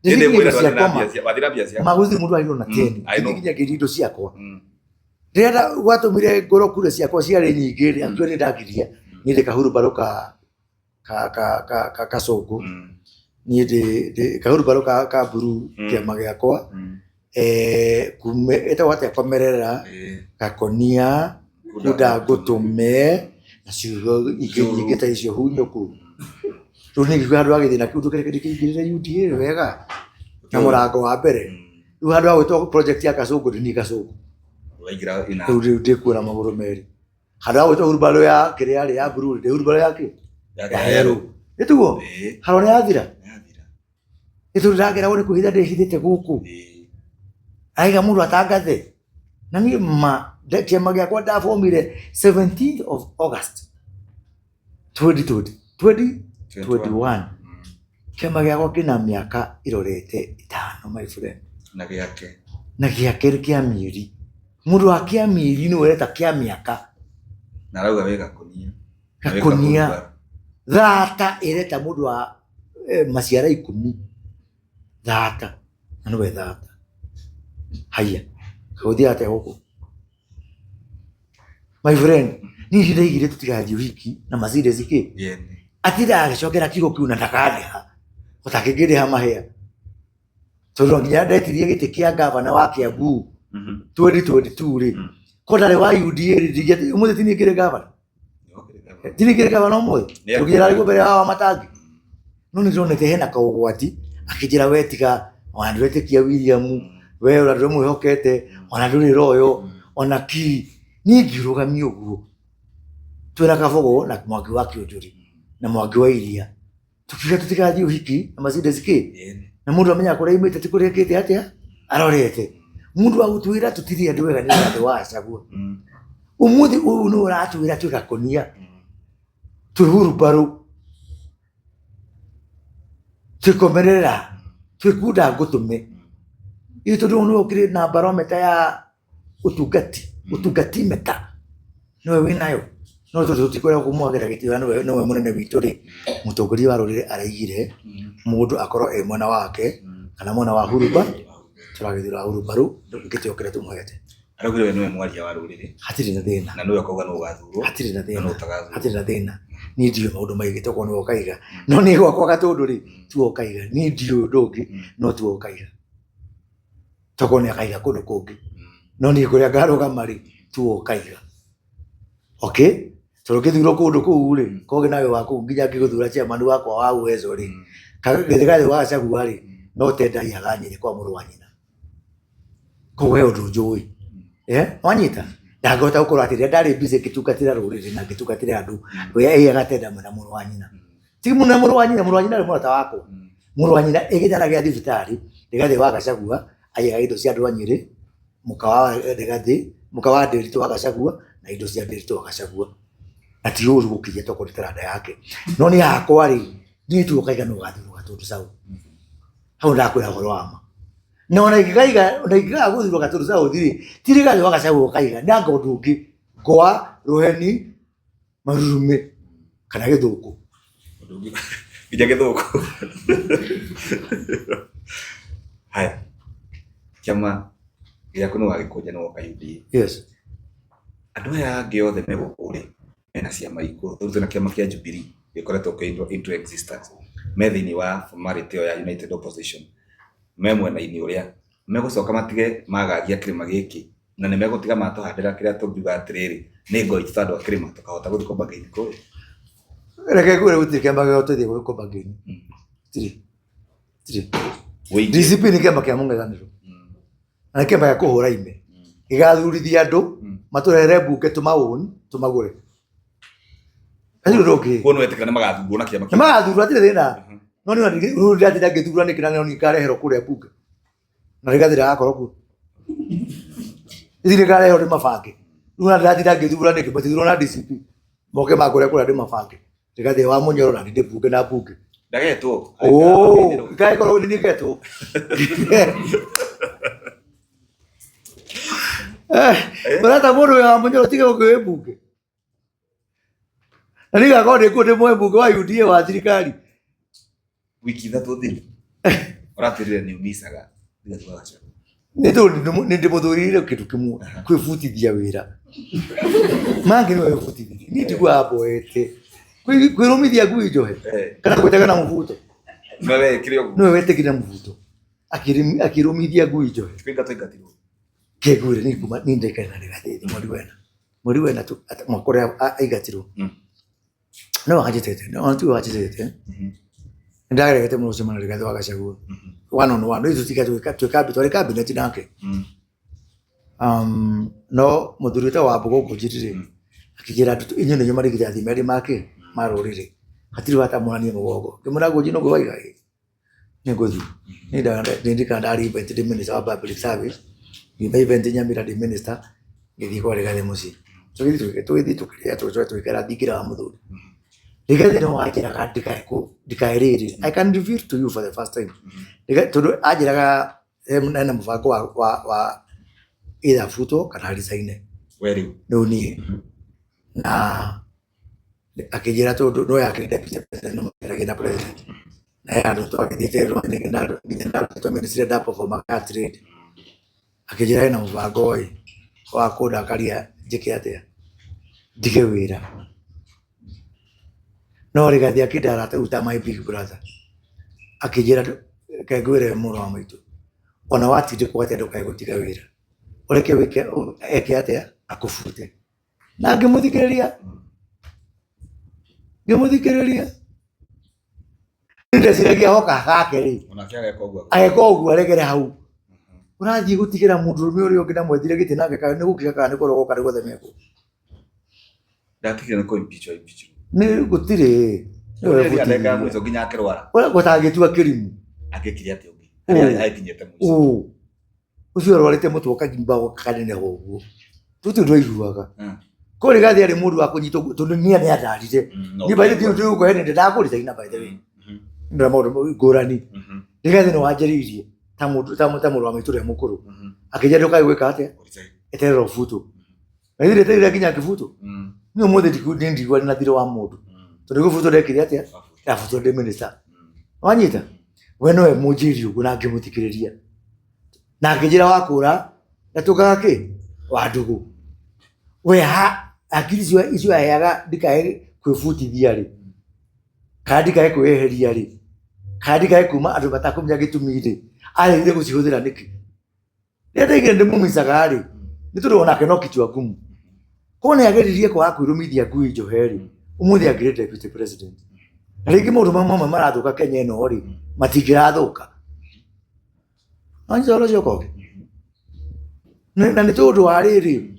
Ndendire Hĩndĩ nginya indo ĩmwe ciakwa ma. wathiĩ na mbia ciaku. Magũthĩ mũndũ arĩ na teni. I know. Ngĩthiĩ nginya ngĩendia indo ciakwa. Rĩrĩa gwatũmire ngorwo kura ciakwa ciarĩ nyingĩ rĩ, akiuga nĩ ndakiria. Niĩ ndĩ kahurubarũ ka ka ka ka ka kacũngũ. Niĩ ndĩ kahurubarũ ka mburu kĩama gĩakwa. Eh, kume ĩtagwo atĩa komerera gakonia kunda ngũtũme na ciugo ingĩ nyingĩ ta icio hunyũku. Rĩu nĩ ngĩigua handũ ha gĩthĩna kĩu ndũkereke ndĩkĩingĩrĩre UDA wega na mũrango wa mbere. Rĩu handũ ha gwĩtwo project ya Kasũngũ ndĩ niĩ Kasũngũ. Ũraingĩra ina. Rĩu rĩu ndĩkuo na magũrũ merĩ. Handũ ha gwĩtwo hurumbarũ ya kĩrĩa rĩ ya mburu rĩ ndĩ hurumbarũ ya kĩ? Ya Ya yerũ. Nĩ tiguo? Ĩĩ. Haro nĩ yathira. Yathira. Nĩ tondũ ndĩrageragwo nĩ kwĩhitha ndĩhithĩte gũkũ. Ĩĩ. Aiga mũndũ atangathe. Na niĩ ma kĩama gĩakwa ndabomire 17th of August 2020 2021. Kĩama gĩakwa kĩna mĩaka ĩrorete ĩtano my friend. Na gĩake. Na gĩake nĩ kĩa mĩeri. Mũndũ wa kĩa mĩeri nĩwe ũreta kĩa mĩaka. Na arauga wĩ gakonia. Gakonia. Thata ĩreta mũndũ wa maciara 10. Thata. Na nĩwe thata. Haiya. Gũthiĩ atĩa gũkũ? My friend, niĩ ndĩraigire tũtigathiĩ ũhiki na Mercedes kĩ? Yene. Atindaga agĩcokera kiugo kĩu na ndakandĩha. Ũtangĩngĩrĩha mahĩa. Tondũ nginya ndetirie gĩtĩ kĩa gavana wa Kiambu 2022 rĩ, ko ndarĩ wa UDA rĩ, ũmũthĩ ti niĩ ngĩrĩ gavana. Ti niĩ ngĩrĩ gavana ũmũthĩ. Nĩ Tũngĩra arĩ mbere ya Wamatangi. No nĩ ndĩronete hena kaũgwati, akĩnjĩra we tiga, ona ndũretĩkia William, we ona ndũmwĩhokete, ona ndũrĩ royo, ona ki. Niĩ ngĩrũgamia ũguo. Twĩna Kabogo na Mwangi wa Kĩũnjũri na Mwangi wa Iria. Tũkiuga tũtigathiĩ ũhiki na Mercedes kĩ? Na mũndũ amenyaga kũrĩa aumĩte ti kũrĩa ekĩte atĩa arorete. Mũndũ wa gũtwĩra tũtirĩ andũ ega nĩ Rigathĩ wa Gachagua. Ũmũthĩ ũyũ nĩwe ũratwĩra twĩ gakũnia, twĩ hurumbarũ, twĩ komerera, twĩ kunda ngũtũme. Ithuĩ tondũ nĩwe ũkĩrĩ na barometa ya ũtungati, ũtungati meta nĩwe wĩnayo. No tondũ tũtikoragwo kũmwagĩra gĩtĩo na nĩwe mũnene witũ rĩ, mũtongoria wa rũrĩrĩ araigire mũndũ akorwo e mwena wake kana mwena wa hurumba, tũragĩthura hurumbarũ gĩtĩo kĩrĩa tũmũhete. Araugire we nĩwe mwaria wa rũrĩrĩ. Hatirĩ na thĩna. Na nĩwe ũkauga nũ ũgathurwo. Hatirĩ na Na thĩna. nũ ũtagathurwo. Hatirĩ na thĩna. Niĩ ndiũĩ maũndũ maingĩ tokorwo nĩwe ũkaiga. No niĩ gwakwa Gatũndũ rĩ, tiwe ũkaiga. Niĩ ndiũĩ ũndũ ũngĩ, no tiwe ũkaiga. Tokorwo nĩ akaiga kũndũ kũngĩ. No niĩ kũrĩa ngarũgama rĩ, tiwe ũkaiga. Okay? Tondũ ngĩthurwo kũndũ kũu rĩ, koge nawe wa kũu nginya ngĩgũthura chairman wakwa wa Uwezo rĩ, Rigathĩ wa Gachagua rĩ, no tenda aiyaga Nyĩrĩ kwa mũrũ wa nyina. Koguo he ũndũ njũĩ. Wanyita? Ndangĩhota gũkorwo atĩ rĩrĩa ndarĩ busy ngĩtungatĩra rũrĩrĩ na ngĩtungatĩra andũ, we aiyaga tenda mwena mũrũ wa nyina. Ti mũna mũrũ wa nyina, mũrũ wa nyina nĩ mũrata wakwa. Mũrũ wa nyina ĩ gĩtanda gĩa thibitarĩ, Rigathĩ wa Gachagua aiyaga indo cia andũ a Nyĩrĩ, mũka wa Rigathĩ, mũka wa Ndĩritũ wa Gachagua na indo cia Ndĩritũ wa Gachagua. Na ti ũru gũkĩria tokorwo nĩ taranda yake. No niĩ hakwa rĩ, niĩ tu ũkaiga nũ ũgathurwo Gatũndũ South. Hau ndakwĩra ũhoro wa ma. Na ona ingĩkaiga, ona ingĩkaga gũthurwo Gatũndũ South rĩ, ti Rigathĩ wa Gachagua ũkaiga, nĩ anga ũndũ ũngĩ, ngwa, rũheni, marurumĩ kana gĩthũngũ. Ũndũ ũngĩ nginya gĩthũngũ. Haya, kĩama gĩaku nĩ wagĩkũnja nĩ woka UDA. Yes. Andũ aya angĩ othe me gũkũ rĩ, mena ciama ikũrũ. Rĩu twĩna kĩama kĩa Jubilee gĩkoretwo kĩ into existence. Me thĩinĩ wa formality ĩyo ya United Opposition. Me mwena-inĩ ũrĩa megũcoka matige magagia kĩrĩma gĩkĩ na nĩ megũtiga matũhandĩra kĩrĩa tũngiuga atĩrĩrĩ nĩ ngoi ta andũ a kĩrĩma tũkahota gũthiĩ kũbargain kũrĩa. Reke ngwĩre gũtirĩ kĩama gĩa gũtũteithia gũthiĩ kũbargain. Gũtirĩ. Gũtirĩ. Wĩingĩ. DCP nĩ kĩama kĩa mũng'ethanĩro. Na nĩ kĩama gĩa kũhũra ime. Gĩgathurithia andũ, matũrehere mbunge tũmaũn, tũmagũre. Hatirĩ ũndũ ũngĩ. Kuo nĩ wetĩkĩra nĩ magathurwo na kĩama Nĩ magathurwo hatirĩ thĩna. No nĩ rĩu ndĩratinda ngĩthura nĩkĩ na nĩ ngareherwo kũrĩa mbunge. Na Rigathĩ ndagakorwo kuo. Ithuĩ nĩngarehwo ndĩmabange. Rĩu ona ndĩratinda ngĩthura nĩkĩ matithurwo na DCP. Moke mangore kũrĩa ndĩmabange. Rigathĩ wa Mũnyoro na ndinde mbunge na mbunge. Ndagetwo. Oh, ngakorwo nĩ ngetwo. Ũreta mũndũ wa Mũnyoro tiga gũkĩ wĩ mbunge. Na niĩ ngakorwo ndĩ kuo ndĩ mbunge wa UDA wa thirikari. Wiki ithatũ thiru. Ũratwĩrire nĩ ũmicaga Rigathĩ wa Gachagua. Nĩ tondũ nĩ ndĩmũthũrĩire kĩndũ kĩmwe kwĩbutithia wĩra. Mangĩ nĩwe wĩbutithirie. Niĩ ndiguaga mboete. Kwĩrũmithia ngui njohe kana gwĩtega na mũbuto. Nĩwe wekire ũguo. Nĩwe wetĩkire mũbuto. Akĩrũmithia ngui njohe. Kũingatwo aingatirwo. Kĩngwĩre niĩ kuma niĩ ndaikare na Rigathĩ mweri wena. Mweri wena tu mwaka ũrĩa aingatirwo. No wanjĩtĩte, no tiwe wanjĩtĩte. Nĩndaregete mũno gũcemania na Rigathĩ wa Gachagua. One on one. Rĩu tũtiga twĩ twarĩ cabinet nake. No mũthuri wĩtagwo Wambũgũ Ngũnjiri rĩ, akĩnjĩra inyuĩ nĩ inyuĩ marigithathi merĩ make ma rũrĩrĩ. Hatirĩ bata muonanie mũgongo. Ngĩmwĩra Ngũnji no waiga ĩ. Nĩ ngũthiĩ. Niĩ ndirikana ndarĩ event ndĩ minister wa public service. Ngiuma event Nyamira ndĩ minister, ngĩthiĩ kwa Rigathĩ mũciĩ. Tũgĩthiĩ tũkĩrĩa tũgĩcoka tũgĩikara thingira wa mũthuri. Rigathĩ nĩwe wanjĩraga ndikae rĩrĩ. I can reveal to you for the first time. Tondũ anjĩraga hena mũbango wa either abutwo kana resign. We rĩu. Rĩu niĩ. Na akĩnjĩra tondũ no yakĩrĩ deputy president no makĩaragia na president. Na he handũ twagĩthiĩte nginya ndarutĩtwo ministry nda perform ya trade. Akĩnjĩra hena mũbango ĩ wa kũndakaria njĩke atĩa, ndige wĩra. No Rigathĩ akĩndara ta my big brother. Akĩnjĩra reke ngwĩre mũrũ wa maitũ. Ona watindĩkwo atĩa ndũkae gũtiga wĩra. Ũreke wĩke eke atĩa akũbute. Na ngĩmũthikĩrĩria ngĩmũthikĩrĩria ndeciragia hoka gake rĩ Onake ageka ũguo. ageka ũguo aregere hau ũrathiĩ gũtigĩra mũndũrũme ũrĩa ũngĩ na mwethire gĩtĩ nake kana nĩ gũkira kana nĩ kũrogoka nĩ guothe mekũ Ndatigire nĩ kũ-impeach impeach. Nĩ gũtirĩ nĩwe Ũrĩa ndagĩka ya ũbũtithia. mũico nginya akĩrwara. Ũrĩa gũtangĩtua kĩrimũ. Angĩkire atĩa ũngĩ? Ũ. Harĩa akinyĩte mũico. Ũ ũcio arwarĩte mũtwe ũkagimba kaneneha ũguo tũtirĩ twaiguaga. Ko Rigathi arĩ mũndũ wa kũnyitwo tondũ niĩ nĩ andarire. Niĩ by the way tũgũkũhe nĩ ndakũrĩta by the way. Nĩ maũndũ ngũrani. Rigathi nĩ wanjĩrĩirie ta mũndũ ta mũrũ wa maitũ ũrĩa mũkũrũ. Akĩnjĩra ndũkae gwĩka atĩa eterera ũbutwo. Na ithuĩ ndetereire nginya ngĩbutwo. Niĩ ũmũthĩ nĩ ndigua na thirĩ wa mũndũ. Tondũ gũbutwo ndekire atĩa? Ndabutirwo ndĩ minister. Wanyita? We nowe mũnjĩri ũguo na ngĩmũthikĩrĩria. Na akĩnjĩra wa kũra na tũkaga kĩ? Wa ndũgũ. We ha hakiri icio icio aheaga ndikae kwĩbutithia rĩ. Kana ndikae kwĩyeheria rĩ. Kana ndikae kuma andũ matakũmenya gĩtũmi rĩ. Aregire gũcihũthĩra nĩkĩ? Rĩrĩa ndaigire ndĩmũmicaga rĩ, nĩ tondũ onake no kichwa ngumu. Korwo nĩ ageririe kwaga kwĩrũmithia ngui njohe rĩ, ũmũthĩ angĩrĩ deputy president. Na rĩngĩ maũndũ mamwe marathũka Kenya ĩno rĩ, matingĩrathũka. Wanyita ũhoro ũcio Kogi? Na nĩ tondũ wa rĩrĩ,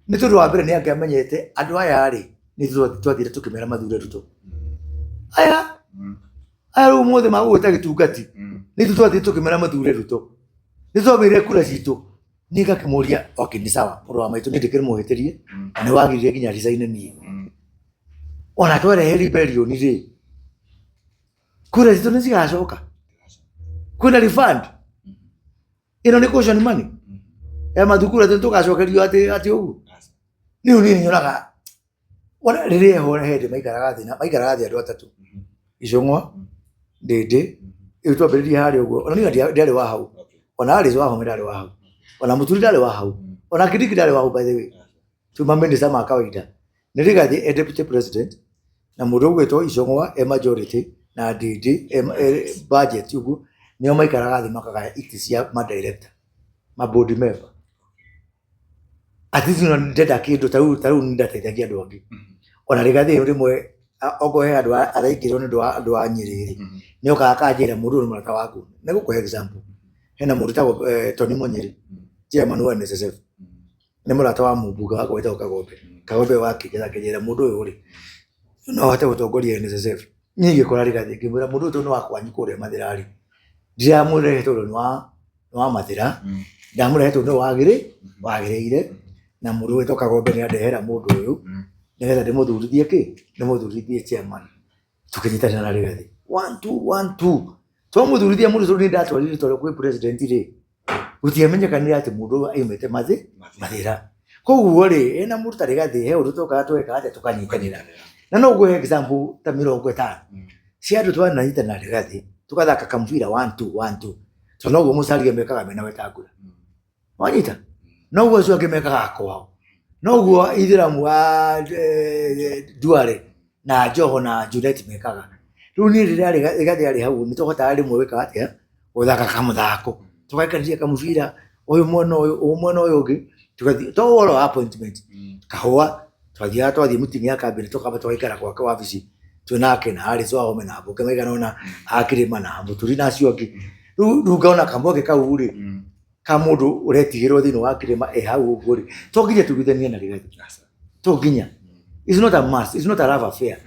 nĩ tondũ wa mbere nĩ angĩamenyete andũ aya rĩ, nĩ ithuĩ twathire tũkĩmera mathure Ruto. Aya aya rĩu ũmũthĩ magũgwĩta gĩtungati nĩ ithuĩ twathire tũkĩmera mathure Ruto. Nĩ twamĩire kura citũ. Niĩ ngakĩmũria okay nĩ sawa mũrũ wa maitũ niĩ ndĩkĩrĩ mũhĩtĩrie na nĩ wagiririe nginya resign niĩ. Ona twerehe rebellion rĩ, kura citũ nĩ cigacoka. Kwĩna refund. Ĩno nĩ caution money. Ya mathukuru atĩ tũgacokerio atĩ atĩ ũguo. Niĩ niĩ nyonaga ona rĩrĩa eho he hĩndĩ maikaraga thĩ na maikaraga thĩ andũ atatũ. Icũng'wa, Ndĩndĩ, rĩu twambĩrĩrie harĩa ũguo. Ona niĩ ndiarĩ wa hau. Ona Alice Wahome ndarĩ wa hau. Ona Mũturi ndarĩ wa hau. Ona Kindiki ndarĩ wa hau by the way. Tuma minister ma kawaida. Nĩ Rigathi e deputy president na mũndũ ũgwĩtwo Icũng'wa e majority na Ndĩndĩ e budget ũguo nĩo maikaraga thĩ makagaya itĩ cia ma director, ma board member. At least ona ndenda kĩndũ ta rĩu ta rĩu nĩ ndateithagia andũ angĩ. Ona Rigathi rĩmwe okorwo he andũ araingĩrwo nĩ ũndũ wa andũ a Nyĩrĩ rĩ, nĩ okaga akanjĩra mũndũ ũyũ nĩ mũrata waku. Nĩ gũkũhe example. Hena mũndũ wĩtagwo Tony Mũnyĩrĩ, chairman wa NSSF. Nĩ mũrata wa mũmbunge wakwa wĩtagwo Kagombe. Kagombe wakĩnjĩra akĩnjĩra mũndũ ũyũ rĩ, no ahote gũtongoria NSSF. Niĩ ngĩkora Rigathi ngĩmwĩra mũndũ ũyũ tondũ nĩ wa kwanyu kũrĩa Mathĩra rĩ, ndiramũrehe tondũ nĩ wa Mathĩra, ndamũrehe tondũ nĩwe wagĩrĩire na mũndũ ũgwĩtwo Kagombe nĩ andehera mũndũ ũyũ nĩgetha ndĩmũthurithie kĩ, ndĩmũthurithie chairman. Tũkĩnyitanĩra na Rigathi. One two, one two. Twamũthurithia mũndũ tondũ nĩ ndatwarire rĩtwa kwĩ president rĩ, gũtiamenyekanire atĩ mũndũ ũyũ aumĩte Mathĩra. Koguo rĩ, ena mũndũ ta Rigathi he ũndũ tũkaga tweka atĩa tũkanyitanĩra. Na no ngũhe example ta 50 cia andũ twananyitana na Rigathi tũgathaka kamũbira one two, one two. Tondũ noguo Musalia mekaga mena Wetangula. Wanyita? Noguo acio angĩ mekaga kwao. Noguo Ithĩramu wa Duale na Joho na Junet mekaga. Rĩu niĩ rĩrĩa Rigathi arĩ hau nĩ tũhotaga rĩmwe gwĩka atĩa gũthaka kamũthako. Tũgaikarĩria kamũbira ũyũ mwena ũyũ, ũyũ mwena ũyũ ũngĩ tũgathiĩ to ũhoro wa appointment. Kahũa twathiaga twathiĩ meeting ya cabinet tũkamba tũgaikara gwake wabici twĩnake na Alice Wahome na ambunge maigana ũna a Kĩrĩma na Mũturi na acio angĩ. Rĩu ngona kamweke kau rĩ ka mũndũ ũretigĩrwo thĩinĩ wa Kĩrĩma e hau ũguo rĩ to nginya tũiguithanie na Rigathi. To nginya. It's not a must. It's not a love affair.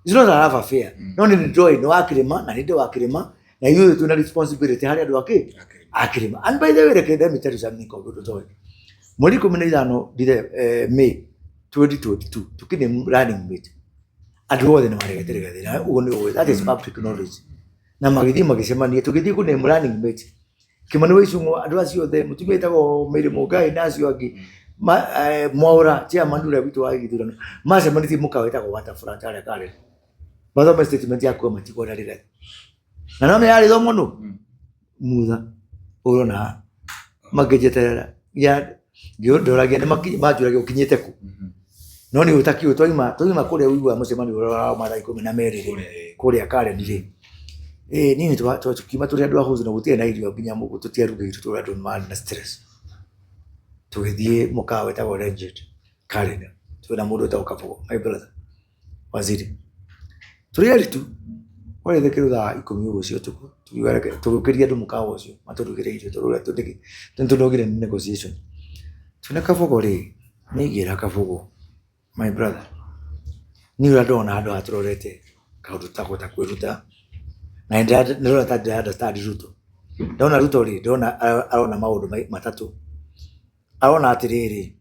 It's not a love affair. No nĩ ndoĩ nĩ wa Kĩrĩma na nĩ ndĩ wa Kĩrĩma na ithuĩ twĩna responsibility harĩ andũ akĩ a Kĩrĩma. And by the way reke let me tell you something Kogi ũndũ ũtoĩ. Mweri 15 May 2022 tũkĩnĩ running mate. Andũ othe nĩ maregete Rigathi na ũguo nĩ ũĩ that is public knowledge. Na magĩthiĩ magĩcemania tũgĩthiĩ kũ name running mate. Kĩmani wa Icũng'wa andũ acio othe mũtumia wĩtagwo Mary Mũngai na acio angĩ Mwaũra chairman ũrĩa witũ wa gĩthurano macemanĩtie mũkawa wĩtagwo Waterfront harĩa Karen. Mathome statement ya kuga matikwenda Rigathi. Na no yarĩ thomwo nũ? Mutha ũrona haha makĩnjeterera ya ndoragia nĩ manjũragia ũkinyĩte kũ no nĩ ũtakiũ twaima twaima kũrĩa ũiguaga mũcemanio ũrĩa wa mathaa 12 rĩ kũrĩa Karen rĩ. Ĩĩ niĩ tukiuma tũrĩ andũ a hũthũ na gũtirĩ na irio nginya tũtiarugĩirwo tũrĩ andũ marĩ na stress. Tũgĩthiĩ mũkawa wĩtagwo Legend Karen, twĩ na mũndũ wĩtagwo Kabogo, my brother, Waziri. Tũrĩ erĩ tu, kwarĩ kĩndũ thaa 10 ũguo cia ũtukũ, tũkiuga reke tũgĩũkĩria andũ mũkawa ũcio matũrugĩre irio tondũ nĩ tũnogire nĩ negotiation. Twĩna Kabogo rĩ, niĩ ngĩra Kabogo, my brother, niĩ ũrĩa ndĩrona handũ haha tũrorete kaũndũ ta kũhota kwĩruta, na nĩ ndĩrona ta ndĩra understand Ruto. Ndona Ruto rĩ, ndĩrona arona maũndũ matatũ. Arona atĩrĩrĩ,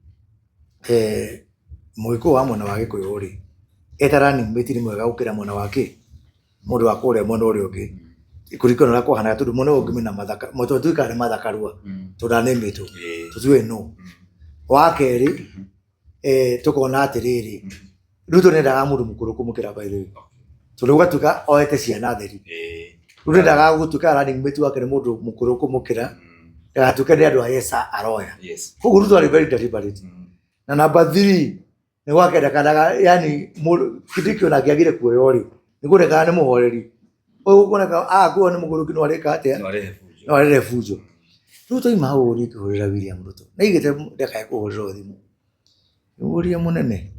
Mũgĩkũyũ wa mwena wa Gĩkũyũ rĩ, eta running mate nĩ mwega gũkĩra mwena wa kĩ, mũndũ wa kũrĩa mwena ũrĩa ũngĩ, kũringana na ũrĩa kwahanaga tondũ mwena ũyũ ũngĩ mena Martha, tondũ tũikaraga nĩ Martha Karua, tondũ ndanĩmĩtwo, tũtiũĩ nũ. Wa kerĩ, tũkona atĩrĩrĩ, Ruto nĩendaga mũndũ mũkũrũ kũmũkĩra by the way, tondũ gũgatuĩka oete ciana theri. Rĩu nĩendaga gũtuĩka running mate wake nĩ mũndũ mũkũrũ kũmũkĩra, ndagatuĩke nĩ andũ a yes aroya. Koguo Ruto arĩ very deliberate. Na number three, nĩ gwakendekanaga yani Kindiki ona angĩagire kuoywo rĩ, nĩ kuonekaga nĩ mũhoreri. Ũyũ gũkuoneka akuoywo nĩ mũgũrũki no arĩka atĩa? No arehe bunjo. Rĩu twauma hau ũguo ngĩhũrĩra William Ruto. Nĩaigĩte ndakae kũhũrĩrwo thimũ. Ngĩmũria mũnene,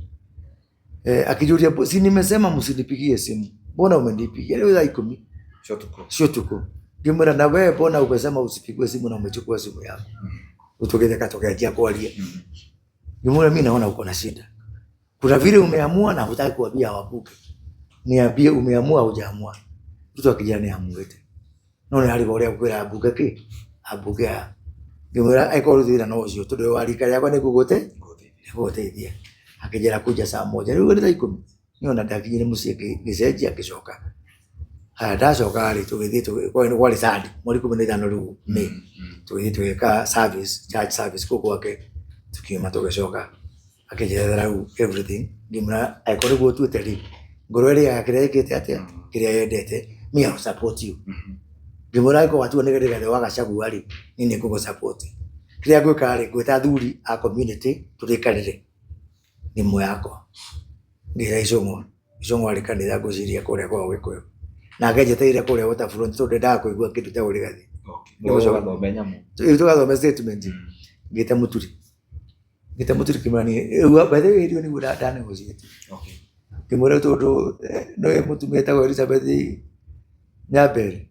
akĩnjũria si nimesema msinipigie simu, mbona umenipigia? Rĩu thaa 10 cia ũtukũ. Ngĩmwĩra na wewe mbona umesema usipigwe simu na umechukua simu yangu? Rĩu tũgĩtheka tũkĩanjia kwaria. Ngĩmwĩra mimi naona uko na shida. Kuna vile umeamua na hutaki kuambia wabunge. Niambie umeamua hujaamua. Ruto akĩnjĩra nĩ amuĩte. No nĩ ararigwo ũrĩa ngwĩra ambunge kĩ? Ambunge aya. Ngĩmwĩra angĩkorwo rĩu thĩna no ũcio tondũ wa rika rĩakwa nĩ ngũgũteithia. Akĩnjĩra kuja saa moja. Rĩu nĩ thaa 10. Niĩ ona ndakinyire mũciĩ ngĩcenjia ngĩcoka. Haya ndacoka rĩ tũgĩthiĩ kwarĩ Sunday mweri 15 rĩu May. Tũgĩthiĩ tũgĩka service, church service kũu gwake tũkiuma tũgĩcoka. Akĩnjerethera rĩu everything ngĩmwĩra angĩkorwo nĩguo ũtuĩte rĩ, ngoro ĩrĩaga kĩrĩa ĩkĩte atĩa, kĩrĩa yendete, me I will support you. Ngĩmwĩra angĩkorwo watua nĩ Rigathĩ wa Gachagua rĩ, niĩ nĩ ngũgũ support. Kĩrĩa ngwĩka rĩ, ngwĩta athuri a community tũrĩkanĩre thimũ yakwa. Ngĩra Icũng'wa, Icũng'wa arĩ kanitha ngwĩciria kũrĩa kwao Gĩkũyũ. Nake njetereire kũrĩa Waterfront tondũ ndendaga kũigua kĩndũ ta Rigathĩ. Rĩu tũgathome statement, ngĩta Mũturi. Ngĩta Mũturi ngĩmwĩra niĩ, rĩu by the way hĩndĩ ĩyo nĩguo nda negotiate. Ngĩmwĩra tondũ nĩũĩ mũtumia etagwo Elizabeth Nyambere,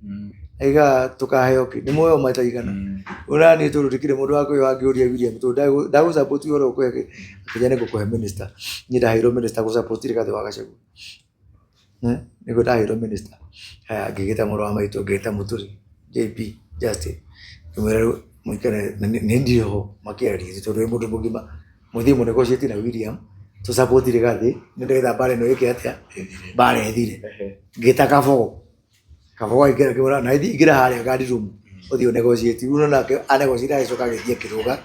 aigaga tũkaheo kĩ, nĩ muoyo maita igana. Ona niĩ tondũ ndikĩrĩ mũndũ wa kwĩyoha ngĩũria William tondũ ndagũ support ũhoro ũkũhe kĩ, akĩnjĩra nĩ ngũkũhe minister. Niĩ ndaheirwo minister gũ support Rigathĩ wa Gachagua. Nĩguo ndaheirwo minister. Haya ngĩgĩta mũrũ wa maitũ ngĩta Mũturi JP Justin ngĩmwĩra rĩu mũikare niĩ ndirĩ ho makĩaria tondũ wĩ mũndũ mũgima mũthiĩ mũ negotiate na William tũ support Rigathĩ nĩgetha mbara ĩno ĩke atĩa mbara ĩthire. Ngĩta Kabogo, Kabogo aingĩra ngĩmwĩra na ingĩra harĩa guard room ũthiĩ ũ negotiate. Rĩu nake a negotiate agĩcoka agĩthiĩ akĩrũga.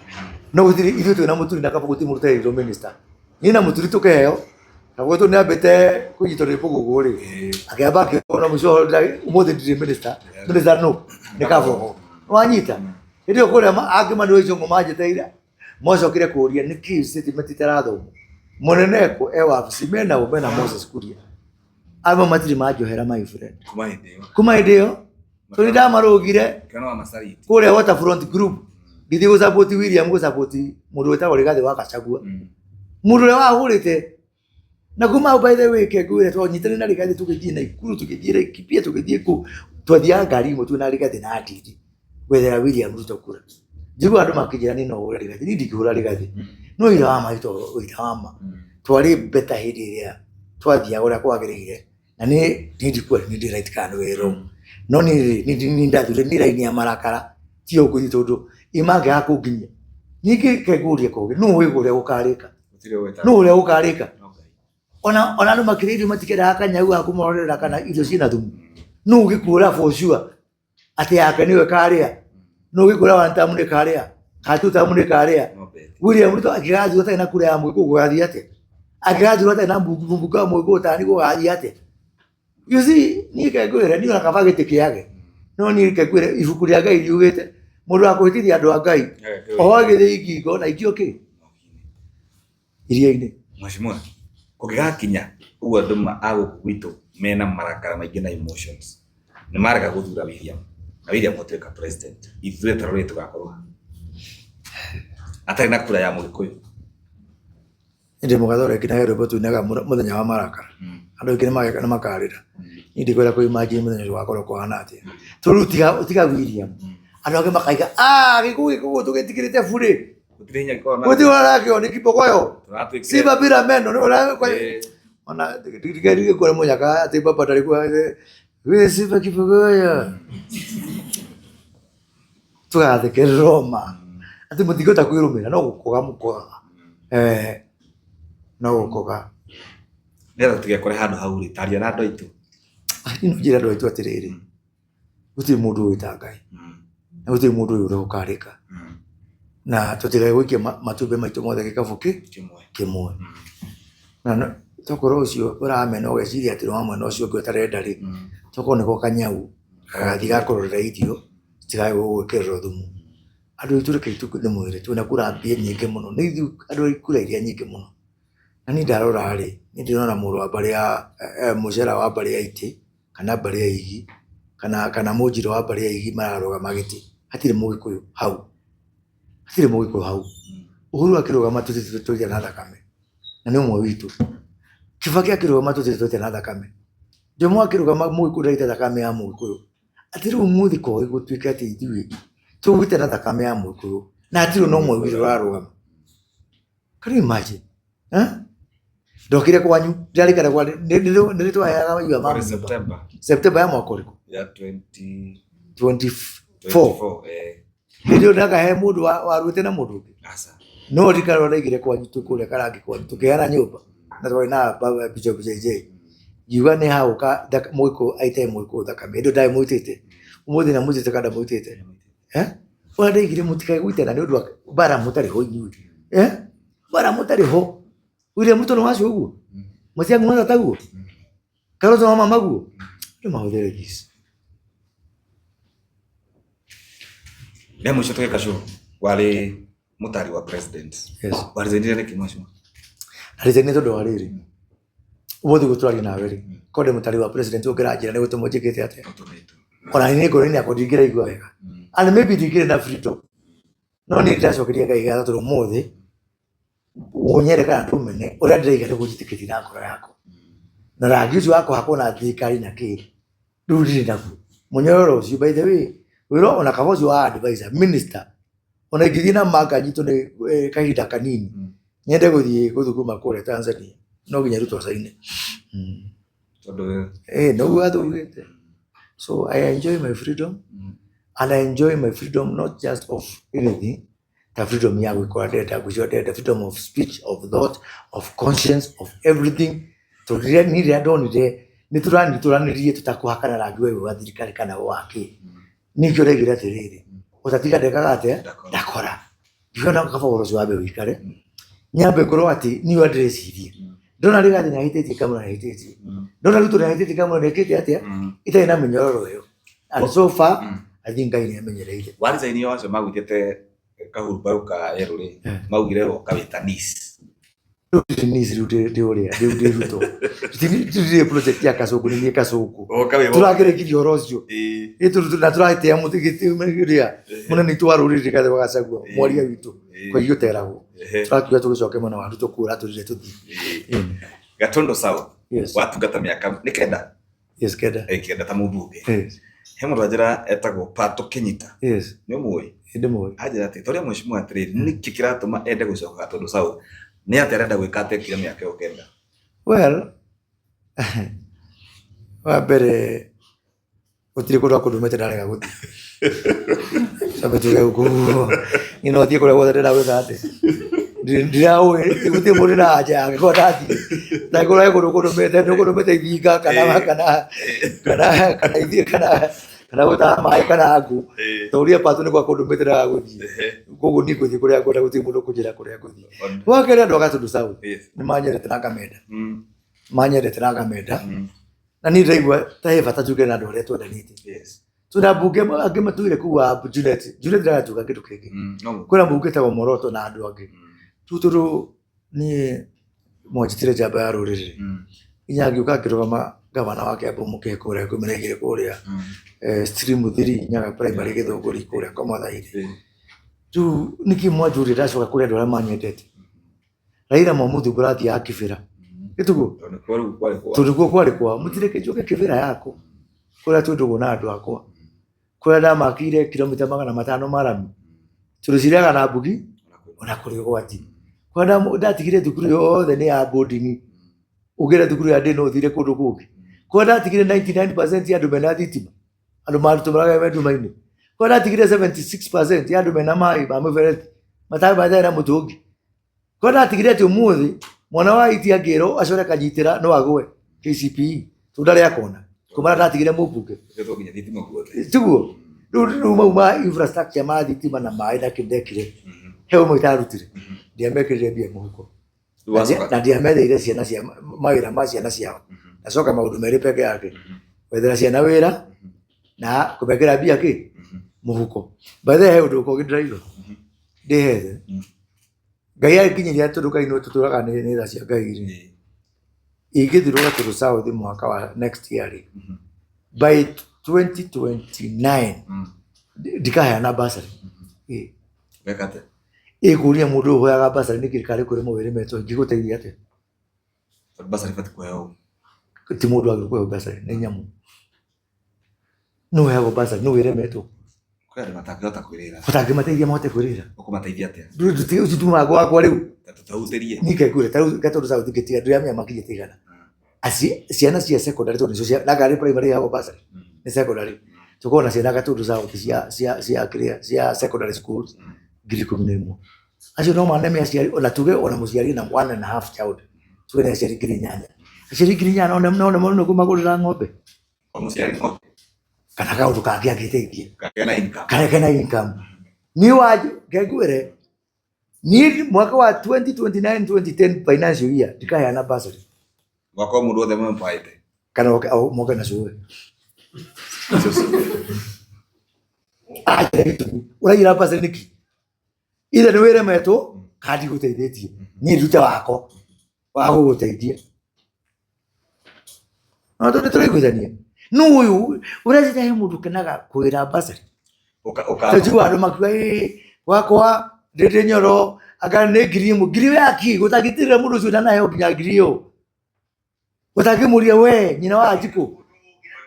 No gũtirĩ ithuĩ twĩna Mũturi na Kabogo gũtirĩ mũndũ ũtaheirwo minister. Niĩ na Mũturi tũkĩheo, Kabogo tondũ nĩambĩte kũnyitwo nĩ bũgũgũ rĩ, akĩamba akĩona mũico ũmũthĩ ndirĩ minister, minister nũ? Nĩ Kabogo. Nĩwanyita? Hĩndĩ ĩyo kũrĩa angĩ manĩrwo Icũngũ manjĩtĩire, macokire kũria nĩkĩ statement itarathomwo. Mũnene ekũ e wabici mena ũ mena Moses Kuria. Amwe matirĩ manjohera my friend. Kuma hĩndĩ ĩyo. Kuma hĩndĩ ĩyo tondũ ndamarũgire Kĩona wa Masarit. kũrĩa Waterfront Group ngĩthiĩ gũ support William gũ support mũndũ wĩtagwo Rigathĩ wa Gachagua. Mũndũ ũrĩa wahũrĩte na kuma hau by the way ke ngwĩre twanyitanire na Rigathĩ tũgĩthiĩ Naikuru tũgĩthiĩ Laikipia tũgĩthiĩ kũ twathiaga ngari ĩmwe twĩ na Rigathĩ na Ndindi gwethera William Ruto kura. Njiguaga andũ makĩnjĩra niĩ no hũre Rigathĩ, niĩ ndingĩhũra Rigathĩ. No ũira wa ma ũira wa ma twarĩ better hĩndĩ ĩrĩa twathiaga ũrĩa kwagĩrĩire na niĩ ndikuona nĩ ndĩ right kana nĩ wrong. No niĩ rĩ nĩ ndathurire niĩ raini ya marakara tiyo ngũthiĩ tondũ ĩ mangĩaga kũnginyia. Ningĩ reke ngũrie kũngĩ nũ ũĩ ũrĩa gũkarĩka? Nũ ũrĩa gũkarĩka? Ona andũ makĩrĩa irio matikĩendaga kanyau ga kũmorera kana irio ciĩna thumu. Nũ ũngĩkuĩra for sure atĩ yake nĩyo ĩkarĩa? Nũ ũngĩkwĩra one term nĩ ĩkarĩa kana two term nĩ ĩkarĩa? William Ruto angĩgathurwo atarĩ na kura ya Mũgĩkũyũ gũgathiĩ atĩa? Angĩgathurwo atarĩ na mbunge wa Mũgĩkũyũ tani gũgathiĩ atĩa? You see, niĩ reke ngwĩre niĩ ona kaba gĩtĩ kĩage no niĩ reke ngwĩre ibuku rĩa Ngai riugĩte mũndũ wa kũhĩtithia andũ a Ngai oho agĩthĩ ngingo na aikio kĩ iria-inĩ. Mheshimiwa, kũngĩgakinya ũguo andũ a gũkũ gwitũ mena marakara maingĩ na emotions. Nĩ marega gũthura William na William gũtuĩka president, ithuĩ ta rũrĩrĩ tũgakorwo ha? Atarĩ na kura ya Mũgĩkũyũ. Ndĩ mũgathe ũrĩa nginya rwĩmbo tuinaga mũthenya wa marakara. Andũ aingĩ nĩ makarĩra. Niĩ ndikwenda kũ imagine mũthenya ũcio ũgakorwo kũhana atĩa. Tondũ rĩu tiga William. Andũ angĩ makaiga, ah, gĩkũyũ gĩkũyũ tũgĩtigĩrĩte burĩ. Gũtirĩ hinya gĩkoragwo na Gũtirĩ ũrakĩo nĩ kibogoyo. Tũratuĩkire- Simba bila meno nĩ ũra- Ona ndigerire kuona mũnyaka atĩ baba ndarĩ kuo. We Simba kibogoyo. Tũgathekererwo ma. Atĩ mũtingĩhota kwĩrũmĩra no gũkoga mũkogaga. Eh, no gũkoga. Nĩgetha tũtigekore handũ hau rĩ, taria na andũ aitũ. Niĩ no njĩre andũ aitũ atĩrĩrĩ, gũtirĩ mũndũ ũĩ ta Ngai na gũtirĩ mũndũ ũĩ ũrĩa gũkarĩka na tũtigae gũikia matumbĩ maitũ mothe gĩkabũ Kĩmwe. kĩmwe. Na tokorwo ũcio ũramena ũgeciria atĩ nĩ wa mwena ũcio ũngĩ ũtarenda rĩ, tokorwo nĩko kanyau gagathiĩ gakũrorera irio citigae gũgwĩkĩrĩrwo thumu. Andũ aitũ rekei ndĩmwĩre twĩna kura mbia nyingĩ mũno, nĩ ithuĩ andũ a kura iria nyingĩ mũno. Na niĩ ndarora rĩ, niĩ ndĩrona mũrũ wa mbarĩ ya mũcera wa mbarĩ ya itĩ kana mbarĩ ya igi kana mũnjirũ wa mbarĩ ya igi mararũgama gĩtĩ, hatirĩ mũgĩkũyũ hau, hatirĩ mũgĩkũyũ hau. Uhuru akĩrũgama tũtirĩ twaita na thakame na nĩ ũmwe witũ. Kibaki akĩrũgama tũtirĩ twaita na thakame. Jomo akĩrũgama mũgĩkũyũ ndaraita thakame ya mũgĩkũyũ. Atĩ rĩu ũmũthĩ koĩ gũtuĩke atĩ ithuĩ tũgũita na thakame ya mũgĩkũyũ na hatirĩ ona ũmwe witũ ũrarũgama. Can you imagine? Eh? Ndokire kwanyu, ndĩrarikana kwa nĩ twaheaga maigua ma Kwarĩ nyũmba. September September ya mwaka ũrĩkũ? ya 20 24. 24, eh, Hĩndĩ ĩyo ndakahe mũndũ waruĩte na mũndũ ũngĩ. aca. No ndirikana ũrĩa ndaigire kwanyu tũkũrĩa karangi kwanyu tũkĩheana nyũmba na twarĩ na baba Bishop JJ. Ngiuga nĩ hagũka mũgĩkũyũ aite mũgĩkũyũ thakame. Hĩndĩ ĩyo ndarĩ mũitĩte. Ũmũthĩ na mũitĩte kana ndamũitĩte. Eh? Ũrĩa ndaigire mũtikae gũitana nĩ ũndũ wa mbara mũtarĩ ho inyuĩ. Eh? Mbara mũtarĩ ho. William Ruto nĩ wacio ũguo? Matiang'i wa tataguo? Kalonzo wa mamaguo? Andũ mahũthĩre this. Rĩa mũico tũgĩka show warĩ mũtari wa president. Yes. Waresignire nĩkĩ mheshimiwa? Na nĩ tondũ wa rĩrĩ. Ũmũthĩ ũguo tũraria nawe rĩ, korwo ndĩ mũtari wa president ũngĩranjĩra nĩ gũtũmwo njĩkĩte atĩa? Ũtũmĩtwo. Ona niĩ ngoro-inĩ yakwa ndingĩraigua wega. And maybe ndingĩrĩ na freedom. No niĩ ndĩracokeria Ngai ngatho tondũ ũmũthĩ ũnyende kana ndũmene ũrĩa ndĩraiga nĩguo njĩtĩkĩtie na ngoro yakwa. Na rangi ũcio wa kũhakwo na thirikari na kĩ rĩu ndirĩ naguo. Mũnyororo ũcio by the way wĩra ona kaba ũcio wa advisor minister ona ingĩthiĩ na manga nyitwo nĩ kahinda kanini nyende gũthiĩ gũthuguma kũrĩa Tanzania no nginya Ruto acaine. Tondũ Nĩguo athugĩte. So I enjoy my freedom and I enjoy my freedom not just of anything ta freedom ya gwĩka ũrĩa ndĩrenda, gwĩcia ũrĩa ndĩrenda, freedom of speech, of thought, of conscience, of everything. Tondũ rĩrĩa niĩ rĩrĩa ndonire nĩ tũranitũranirie tũtakũhakana rangi wa thirikari kana wa kĩ. Ningĩ ũraigire atĩrĩrĩ, ũtatiga ndekaga atĩa? Ndakora. Ngiuga kaba ũhoro ũcio wambe ũikare, nyambe ngorwo atĩ niĩ ũrĩa ndĩreciria. Ndona Rigathi nĩ ahĩtĩtie ngamwĩra nĩ ahĩtĩtie. Ndona Ruto nĩ ahĩtĩtie ngamwĩra nĩ ekĩte atĩa? Itarĩ na mĩnyororo ĩyo. And so far, I think Ngai nĩ amenyereire. Waresign acio magwĩtĩte kahurumbarũ ka yerũ rĩ, maugire woka wĩ ta niece. Rĩu ndirĩ niece rĩu ndĩ ũrĩa, rĩu ndĩ Ruto. Ndirĩ project ya Kasũngũ nĩ niĩ Kasũngũ. Woka wĩ Tũrakĩrĩkirie ũhoro ũcio. Na tũratĩa mũtĩ mũnene witũ wa rũrĩrĩ Rigathĩ wa Gachagua, mwaria witũ, kwa hiyo teragwo. Tũrakiuga tũgĩcoke mwena wa Ruto kũu aratwĩrire tũthiĩ. Gatundu South. Yes. Watungata mĩaka nĩ kenda? Yes, kenda. Kenda ta mũmbunge. Yes. He mũndũ anjĩra etagwo Pato Kenyita. Yes. Nĩ ũmũĩ? Ndĩmũĩ. Anjĩra atĩ toria mheshimiwa atĩrĩrĩ, nĩkĩ kĩratũma ende gũcoka Gatundu South? Nĩ atĩa arenda gwĩka atekire mĩaka ĩyo kenda? Well, wa mbere gũtirĩ kũndũ akũndũmĩte ndarega gũthiĩ. Twambe tuge ũguo. Niĩ no thiĩ kũrĩa guothe ndĩrenda gwĩka atĩa. Ndiraũĩ gũtirĩ mũndũ na anja yake korwo ndathiĩ. Ndangĩkorwo he kũndũ ũkũndũmĩte nĩ ũkũndũmĩte Ithinga kana kana kana kana ithiĩ kana kana gũtaha maĩ kana ngũ. Tũrie Pato nĩkuo akũndũmĩte ndĩraga gũthiĩ. Koguo niĩ ngũthiĩ kũrĩa ngwenda gũtirĩ mũndũ ũkũnjĩra kũrĩa ngũthiĩ. Wa kerĩ andũ a Gatundu South nĩ manyendete na ngamenda. Manyendete na ngamenda. Na niĩ ndĩraigua ta he bata tuge na andũ arĩa twendanĩte. Twĩna mbunge angĩ matũire kũu wa Junet. Junet ndaratuga kĩndũ kĩngĩ. Kwĩna mbunge ĩtagwo Moroto na andũ angĩ. Rĩu tondũ niĩ mwanjĩtire njamba ya rũrĩrĩ. Nginya ngĩũka ngĩrũgama gavana wa Kiambu mũkĩhe kũrĩa 12 kũrĩa stream 3 Nyaga primary Gĩthũngũri kũrĩa kwa Mwathaire. Rĩu nĩkĩ mwanjũria ndacoka kũrĩ andũ arĩa manyendete. Raila mwamũthumbũra athiaga Kibera. Gĩtuguo? Tondũ nĩkuo rĩu kwarĩ kwao. Tondũ nĩkuo kwarĩ kwao. Mũtireke njoke Kibera yakwa kũrĩa twĩ ndũgũ na andũ akwa. Kũrĩa ndamakĩire kilomita 500 ma rami. Tondũ cirĩaga na mbugi ona kũrĩ ũgwati. Kũrĩa ndatigire thukuru yothe nĩ ya boarding. Ũngĩenda thukuru ya ndĩ no ũthire kũndũ kũngĩ. Kũrĩa ndatigire 99% ya andũ mena thitima. Andũ matũmĩraga me nduma-inĩ. Kũrĩa ndatigire 76% ya andũ mena maĩ ma mũberethi matarĩ na mũtũngi. Kũrĩa ndatigire atĩ ũmũthĩ mwana wa iti angĩrwo acore kanyitĩra no agwe KCPE tondũ ndarĩ akona. Kuma harĩa ndatigire mũmbunge. Gwetwo nginya thitima guothe. Tiguo? Rĩu mau ma infrastructure ma thitima na maĩ na kĩ ndekire. He ũmwe itarutire. Ndiamekĩrire mbia mũhuko. Rĩu wacoka. Na ndiametheire ciana cia mawĩra ma ciana ciao. Ndacoka maũndũ merĩ peke yake. Gwethera ciana wĩra na kũmekĩra mbia kĩ mũhuko. By the way he ũndũ ũngĩ ndĩraigua ndĩhethe. Ngai agĩkinyĩria tondũ Ngai nĩwe tũtũraga nĩ tha cia Ngai rĩ. Ingĩthirwo Gatũrũ South mwaka wa next year rĩ, by 2029 ndikaheana bursary. Ĩ. Weka atĩa? Ĩkũria mũndũ ũyũ ũhoyaga bursary nĩkĩ karĩ kũrĩ mawĩra metwo ingĩgũteithia atĩa? Tondũ bursary ĩbatiĩ kũheo ũ? Ti mũndũ agĩrĩirwo kũheo bursary, nĩ nyamũ. Nũ ũheagwo bursary? Nũ wĩremetwo? Kwĩ andũ matangĩhota kwĩrĩra. Ũtangĩmateithia mahote kwĩrĩra. Ũkũmateithia atĩa? Ũcio tu mũrango wakwa rĩu. Ta tũtahutĩrie. Niĩ ngekũria ta rĩu Gatũndũ South ngĩtiga ndĩramenya makinyĩte igana. Ciana cia secondary tondũ nĩcio cia na ngarĩ primary ĩheagwo bursary nĩ secondary. Tũkoragwo na ciana Gatũndũ South cia kĩrĩa cia secondary schools 11,000. Acio no maneme aciari ona tuge ona mũciari na one and a half child tuge nĩ aciari 8,000. Aciari 8,000 no no nĩ kũmagũrĩra ng'ombe. O mũciari ng'ombe. Kana kaũndũ kangĩ angĩteithia. Kagĩa na income. Karĩa kena income. Niĩ wa ngengwĩre niĩ mwaka wa 2029 2010 financial year ndikaheana bursary. Mwaka wa mũndũ wothe mwĩmpaĩte. Kana oke moke na cũwe. Acha gĩtũmi. Ũraiyĩra bursary nĩkĩ? Either nĩ wĩremetwo kana ndigũteithĩtie. Niĩ ndute wakwa wa gũgũteithia. No tondũ tũraiguithania. Nũ ũyũ ũreciria he mũndũ ũkenaga kwĩra bursary? Tũjua andũ makiuga ĩ gwakwa ndĩndĩ nyoro anga nĩ 1,000 ngiri ĩyo yaki gũtangĩtigĩra mũndũ ũcio ndanaheo nginya ngiri ĩyo. Ũtangĩmũria we nyina wa Njikũ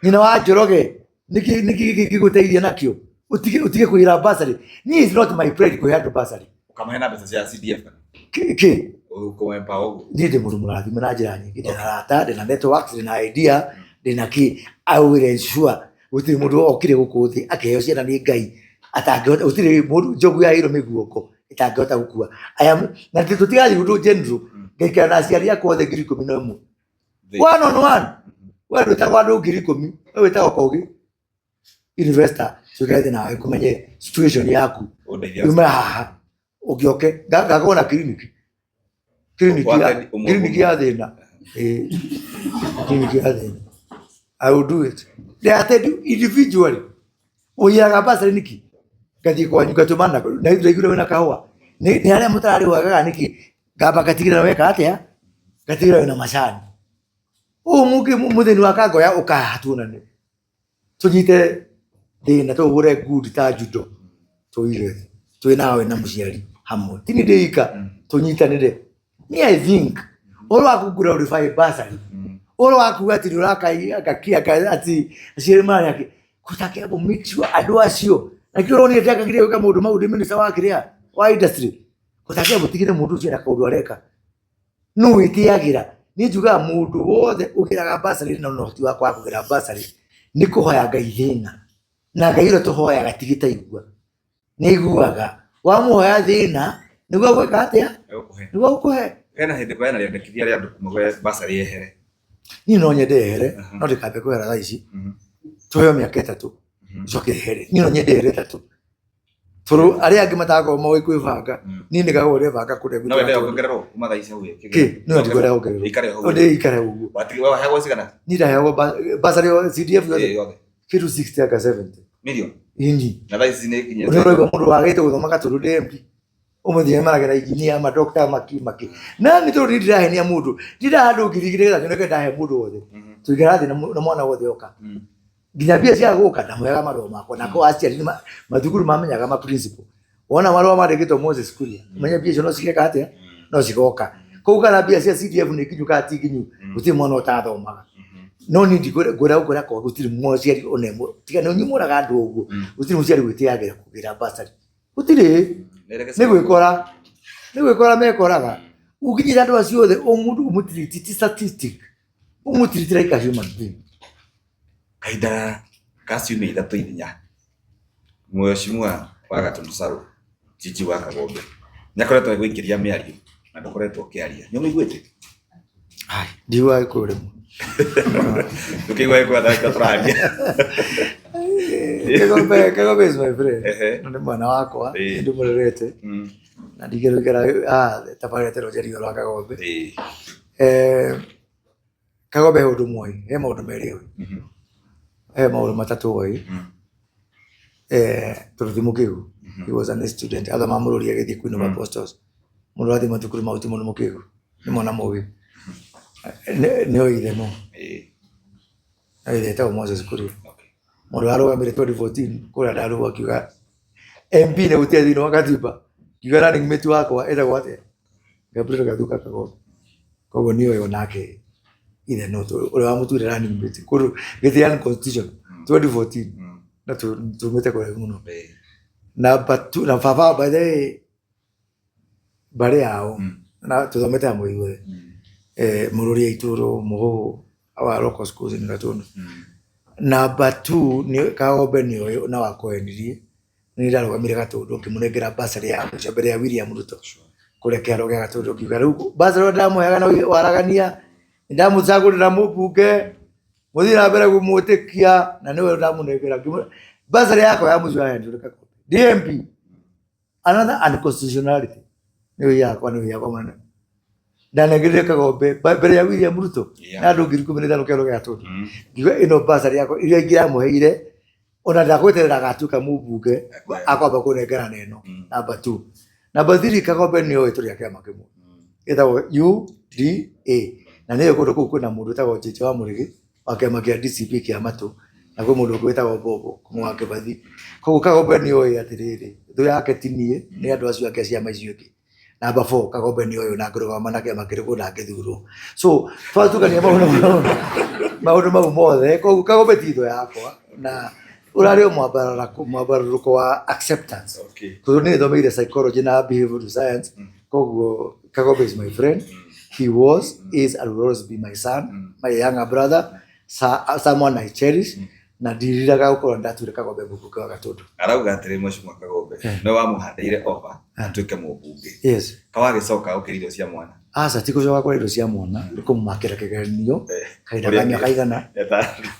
nyina wa Njoroge nĩkĩ nĩkĩ gĩkĩgũteithia nakĩo ũtige kwĩra bursary. Niĩ is not my pride kũhe andũ bursary. Ũkamahe na mbeca cia CDF kana? Kĩ? Ũkũmempa ũguo. Niĩ ndĩ mũndũ mũrathime na njĩra nyingĩ, ndĩna arata, ndĩna networks, ndĩna idea, ndĩna kĩ. I will ensure gũtirĩ mũndũ okire gũkũ thĩ akĩheo ciana nĩ Ngai atangĩhota, gũtirĩ mũndũ njogu yaheirwo mĩguongo ĩtangĩhota gũkua. I am, na tũtigathiĩ ũndũ general, ngaikara na aciari akwa othe 11,000. One on one. We ndwĩtagwo andũ 10,000, we wĩtagwo Kogi investor, tũikare thĩ nawe kũmenye situation yaku. Ũndeithia. Ume haha ũngĩoke ngakorwo na clinic. Clinic ya clinic ya thĩna. Clinic ya thĩna. I will do it. They attend you individually. Ũiyaraga bursary nĩkĩ? Ngathiĩ kwanyu ngatũmana na ndaiguire wĩna kahũa. Nĩ harĩa mũtararĩhagaga nĩkĩ? Ngamba ngatigĩrĩra weka atĩa? Ngatigĩrĩra wĩna macani. Ũũ mũngĩ mũthĩni wa kangoya ũkahaha tuonane. Tũnyite thĩna tũhũre ngundi ta judo. Tũige thĩ. Twĩ nawe na mũciari hamwe. Ti niĩ ndĩ ika tũnyitanĩre. Me I think ũhoro wa kũ glorify bursary. Ũhoro wa kuga atĩ nĩ ũraka atĩ aciari marĩa kĩ. Gũtake kũ make sure andũ acio. Na kĩo ũronire ndiakagire gwĩka maũndũ mau ndĩ minister wa kĩrĩa wa industry. Gũtake gũtigĩre mũndũ ũcio na kaũndũ areka. Nũ wĩtĩagĩra. Niĩ njugaga mũndũ wothe ũgĩraga bursary na ũhoti wa kwaga kũgĩra bursary nĩ kũhoya Ngai thĩna. Na Ngai ũrĩa tũhoyaga ti gĩtaigua. Nĩ aiguaga. Wamũhoya thĩna nĩguo agwĩka atĩa? Nĩguo agũkũhe. Hena hĩndĩ kwena rĩendekithia rĩa andũ kuma gwĩ bursary yehere. Niĩ no nyende yehere, no ndĩkambe kwehera thaa ici. Tũheo mĩaka 3 icoke yehere. Niĩ no nyende yehere 3. Tondũ arĩa angĩ matakorwo moĩ kwĩbanga, niĩ nĩngagwo ndebanga kũrĩa No wende kuongererwo kuma thaa ici hau ĩ? Kĩ? No ndikwenda kuongererwo. Ikare hau. Nĩ ikare ũguo. Watigwo waheagwo cigana? Niĩ ndaheagwo bursary CDF yothe. Ĩ, yothe. Kĩndũ 60 anga 70. Million. Ini. Na thaa ici nĩ ikinyĩte. Nĩ ũraigua mũndũ wagĩte gũthoma Gatũndũ ndĩ MP. Ũmũthĩ nĩ maragĩra engineer, madoctor, maki maki. Na nĩ tondũ ndirahenia mũndũ, ndira handũ ngiri nĩgetha nyoneke ndahe mũndũ wothe. Tũikara thĩ na mwana wothe oka. Nginya mbia cia gũka ndamũheaga marũa makwa nako aciari mathukuru mamenyaga ma principal. Wona marũa mandĩkĩtwo Moses Kuria, ũmenye mbia icio no cigeka atĩa? No cigoka. Koguo kana mbia cia CDF nĩ nginyu kana ti nginyu, gũtirĩ mwana ũtathomaga. No niĩ ndikwĩra ngwĩra gũkwĩra kwa gũtirĩ mũciari ona ĩmwe tiga nĩ ũnyimũraga andũ ũguo, gũtirĩ mũciari wĩtĩagĩra kũgĩra bursary. Gũtirĩ, nĩ gwĩkora, nĩ gwĩkora mekoraga. Ũngĩnyita andũ acio othe o mũndũ ũmũtiriti ti statistic, ũmũtiriti like a human being. Kahinda ka ciumia ithatũ inya Mheshimiwa wa Gatundu South Gigi wa Kagombe nĩ akoretwo agĩgũikĩria mĩario na ndũkoretwo ũkĩaria. Nĩ ũmũiguĩte? Ndiguaga Gĩkũyũ rĩmwe. Ndũkĩigua Gĩkũyũ ata tũraria. Kagombe, Kagombe is my friend. Ehe. Na nĩ mwana wakwa, Ĩĩ. ndĩmũrerete. Na ndingĩrũikara tabarĩra ĩterwo njarie ũhoro wa Kagombe. Ĩĩ. Kagombe he ũndũ ũmwe, he maũndũ merĩ oĩ. He maũndũ matatũ oĩ. Tondũ ti mũkĩgu. He was an student. Athoma Mũrũri agĩthiĩ Queen of Apostles. Mũndũ ũrathiĩ mathukuru mau ti mũndũ mũkĩgu. Nĩ mwana mũgĩ. Nĩ oĩ ithe nũ. Nĩ oĩ ithe etagwo Moses Kuria. Mũndũ warũgamire 2014 kũrĩa ndarugwo akiuga MP nĩ gũtirĩ thĩinĩ wa katiba. Ngiuga running mate wakwa etagwo atĩa? Gabriel Gathuka Kagombe. Koguo nĩ oĩ onake ithe nũ ũrĩa wamũtuire running mate. Kũndũ gĩtĩ unconstitutional 2014 na tumĩte kũraihu mũno. Number two, na baba by the way mbarĩ yao na tũthomete hamwe ithuothe. Mũrũri Aitũrũ, Mũhũhũ, our local schools in Gatundu. Number two nĩ Kagombe nĩ oĩ na wakũhenirie nĩ ndarũgamire Gatundu ngĩmũnengera bursary ya mũico mbere ya William Ruto kũrĩa kĩharo gĩa Gatundu ngiuga rĩu bursary ĩrĩa ndamũheaga na waragania nĩ ndamũcagũrĩra mũmbunge mũthiĩ na mbere kũmwĩtĩkia na nĩwe ndamũnengera. Bursary yakwa ya mũico yaheanirwo nĩ Kagombe. DMP another unconstitutionality nĩyo yakwa nĩyo yakwa mũnene ndanengerire Kagombe mbere ya William Ruto na andũ 15,000 kĩharo gĩa Gatundu. Ngiuga ĩno bursary yakwa iria ingĩramũheire ona ndagweterera agatuĩka mũmbunge akwamba kũnengera na ĩno. Number two. Number three, Kagombe nĩ oĩ tũrĩ a kĩama kĩmwe gĩtagwo UDA na nĩyo kũndũ kũu kwĩna mũndũ wĩtagwo Njĩnja wa Mũrĩgĩ wa kĩama kĩa DCP kĩa Matũ na kwĩ mũndũ ũngĩ wĩtagwo Bobo kuma wa Kĩbathi. Koguo Kagombe nĩ oĩ atĩrĩrĩ thũ yake ti niĩ nĩ andũ acio angĩ a ciama icio ingĩ. Number four, Kagombe nĩ oĩ ona ngĩrũgama na kĩama kĩrĩkũ ndangĩthurwo. So twatukania maũndũ mau mothe, koguo Kagombe ti thũ yakwa na ũrarĩ o mwambararũko wa acceptance. Tondũ niĩ thomeire psychology na behavioral science, koguo Kagombe is my friend. He was, is and will always be my son, my younger brother, someone I cherish na ndiriraga gũkorwo ndatuire Kagombe mũmbunge wa Gatundu. Arauga atĩrĩ Mheshimiwa Kagombe nĩwe wamũhandĩire over atuĩke mũmbunge. Yes. Kawagĩcoka ũkĩrĩa irio cia mwana. Aca ti gũcoka kũrĩa irio cia mwana, nĩ kũmũmakĩra kĩgeranio kahinda ka mĩaka igana.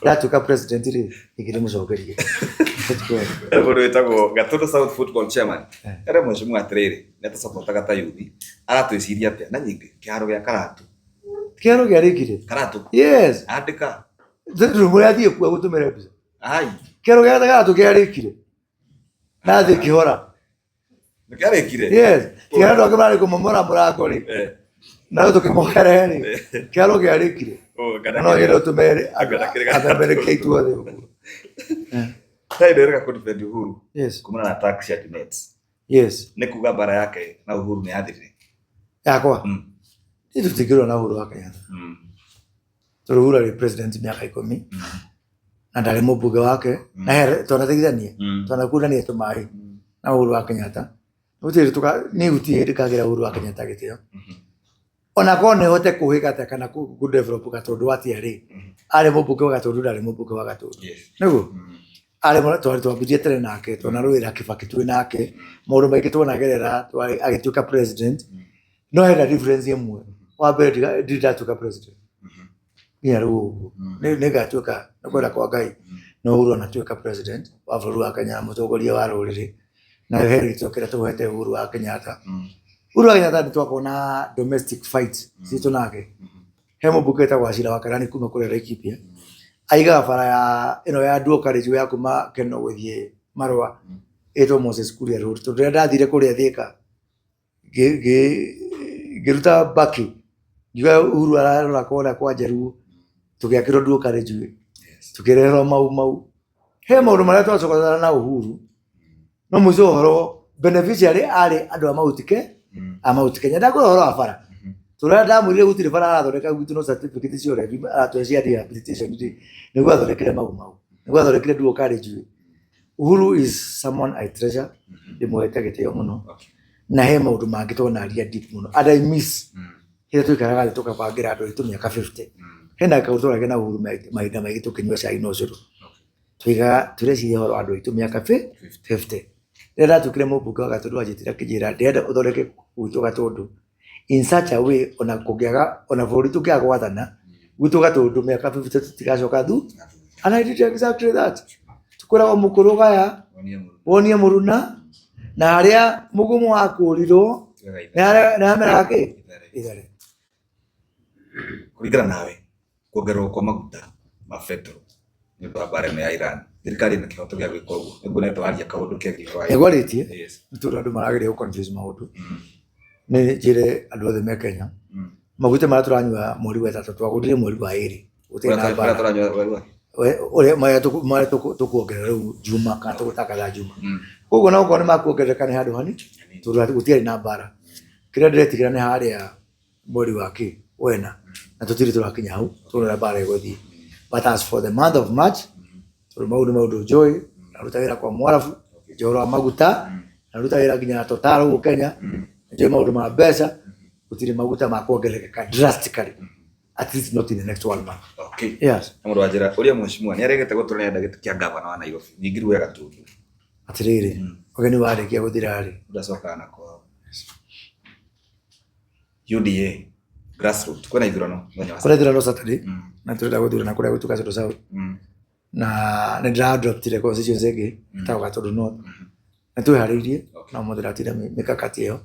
Ndatuĩka president rĩ, ingĩrĩmũcokeria. Mũndũ wĩtagwo Gatundu South Football Chairman. Ere Mheshimiwa atĩrĩrĩ, nĩ atũcapotaga ta yuthi, aratwĩciria atĩa? Na nyingĩ kĩharo gĩa Karatu. Kĩharo kĩarĩkire? Karatu. Yes. Andĩka. Rĩu mũrathiĩ kuo gũtũmĩra mbica. Ai. Kĩharo gĩa Karatu kĩarĩkire. Na thĩ kĩhora. Nĩkĩarĩkire? Yes. Tiga andũ angĩ marĩ kũmomora mũrango rĩ. Na rĩu tũkĩmohere rĩ. Kĩharo kĩarĩkire. No nyende ũtũme amemerekie ithuothe ũguo. Hĩndĩ ĩrĩa kũ defend Uhuru. Yes. Kumana na tax ya Junet. Yes. Nĩ kuga mbara yake na Uhuru nĩ yathirire. Yakwa. Niĩ tũtingĩrũa na Uhuru wa Kenyatta. Tondũ Uhuru arĩ president mĩaka 10 na ndarĩ mũmbunge wake na he twanateithania twanakundania tũmaĩ na Uhuru wa Kenyatta. Gũtirĩ niĩ gũtirĩ hĩndĩ ngagĩra Uhuru wa Kenyatta gĩtĩo. Ona korwo nĩ hote kũhĩga atĩa kana kũ develop Gatundu atĩa rĩ, arĩ mũmbunge wa Gatundu ndarĩ mũmbunge wa Gatundu. Nĩguo? Arĩ twarĩ twambirie tene nake twanarũĩra Kibaki twĩ nake maũndũ maingĩ twanagerera agĩtuĩka president no hena difference ĩmwe. Wa mbere ndirĩ ndatuĩka president nginya rĩu ũguo. Nĩ ngatuĩka nĩ kwenda kwa Ngai no Uhuru anatuĩka president wa bũrũri wa Kenya mũtongoria wa rũrĩrĩ na he gĩtĩo kĩrĩa tũhete Uhuru wa Kenyatta. Uhuru wa Kenyatta nĩ twakorwo na domestic fight citũ nake. He mũmbunge wĩtagwo Wachira wa Karani kuma kũrĩa Laikipia aigaga bara ya ĩno ya Dual Carriageway ya kuma Keno gũthiĩ Marũa ĩtwo Moses Kuria Road tondũ rĩrĩa ndathire kũrĩa Thika. Ngĩruta mbakĩ, ngiuga Uhuru ararora kũrĩa kwa Njaruo, tũgĩakĩrwo dual carriageway, tũkĩreherwo Mau Mau. He maũndũ marĩa twacokanagĩra na Uhuru, no mũico wa ũhoro beneficiary arĩ andũ a Mount Kenya, a Mount Kenya. Ndakwĩra ũhoro wa bara, tũrĩa ndamwĩrire gũtirĩ bara arathondeka gwitũ no certificate cia ũrebi aratũhe cia rehabilitation rĩ, nĩguo athondekire Mau Mau, nĩguo athondekire dual carriageway. Uhuru is someone I treasure, ndĩmuhete gĩtĩo mũno, na he maũndũ mangĩ tonaria deep mũno and I miss rĩrĩa tũikaraga thĩ tũkabangĩra andũ aitũ mĩaka 50. Hena kaũndũ twaragia na Uhuru mahinda maingĩ tũkĩnyua cai na ũcũrũ, tũigaga tũreciria ũhoro wa andũ aitũ mĩaka 50. Rĩrĩa ndatuĩkire mũmbunge wa Gatũndũ anjĩtire akĩnjĩra ndĩrenda ũthondeke gwitũ Gatũndũ in such a way ona kũngĩaga ona bũrũri tũngĩaga gwathana gwitũ Gatũndũ mĩaka 50 tũtigacoka thu, and I did exactly that. Tũkwĩragwo mũkũrũ gaya wonie mũruna, na harĩa mũgumo wakũrirwo nĩ hameraga kĩ ithere. Kũringana nawe, kuongererwo kwa maguta ma betũrũ nĩ ũndũ wa mbara ĩno ya Iran, thirikari ĩna kĩhoto gĩa gwĩka ũguo? Nĩguo nĩ twaria kaũndũ kegiĩ ũhoro wa Nĩgwarĩtie nĩ tondũ andũ marageria gũ confuse maũndũ. Nĩ njĩre andũ othe me Kenya, maguta marĩa tũranyua mweri wa ĩtatũ twagũrire mweri wa ĩrĩ gũtirĩ na mbara. Tũranyua mweri wa Ũrĩa marĩa tũkuongerera rĩu Juma kana tũgũtangatha Juma, koguo na okorwo nĩ makuongerereka nĩ handũ hani tondũ gũtiarĩ na mbara. Kĩrĩa ndĩretigĩra nĩ harĩa mweri wa kĩ wena, na tũtirĩ tũrakinya hau tuone ũrĩa mbara ĩgũthiĩ. But as for the month of March, tondũ mau nĩ maũndũ njũĩ, ndaruta wĩra kwa Mwarabu, njũĩ ũhoro wa maguta, ndaruta wĩra nginya na Total gũkũ Kenya, njũĩ maũndũ ma mbeca, gũtirĩ maguta ma kuongerereka drastically, at least not in the next one month. Yes. Na mũndũ wa njĩra ũrĩa mheshimiwa nĩ aregete gũtũra nĩenda gĩtĩ kĩa gavana wa Nairobi ningĩ rĩu Gatundu. Atĩrĩrĩ, ũgeni warĩkia gũthira rĩ, ndacokaga na kwao. UDA grassroots kwĩna ithurano mũthenya wa kũrĩa ithurano Saturday, na tũrenda gũthurana kũrĩa gwitũ Gatundu South, na nĩ ndĩra-droptire constituency ĩngĩ ĩtagwo Gatundu North, na twĩharĩirie na ũmũthĩ ndatinda mĩkakati ĩyo.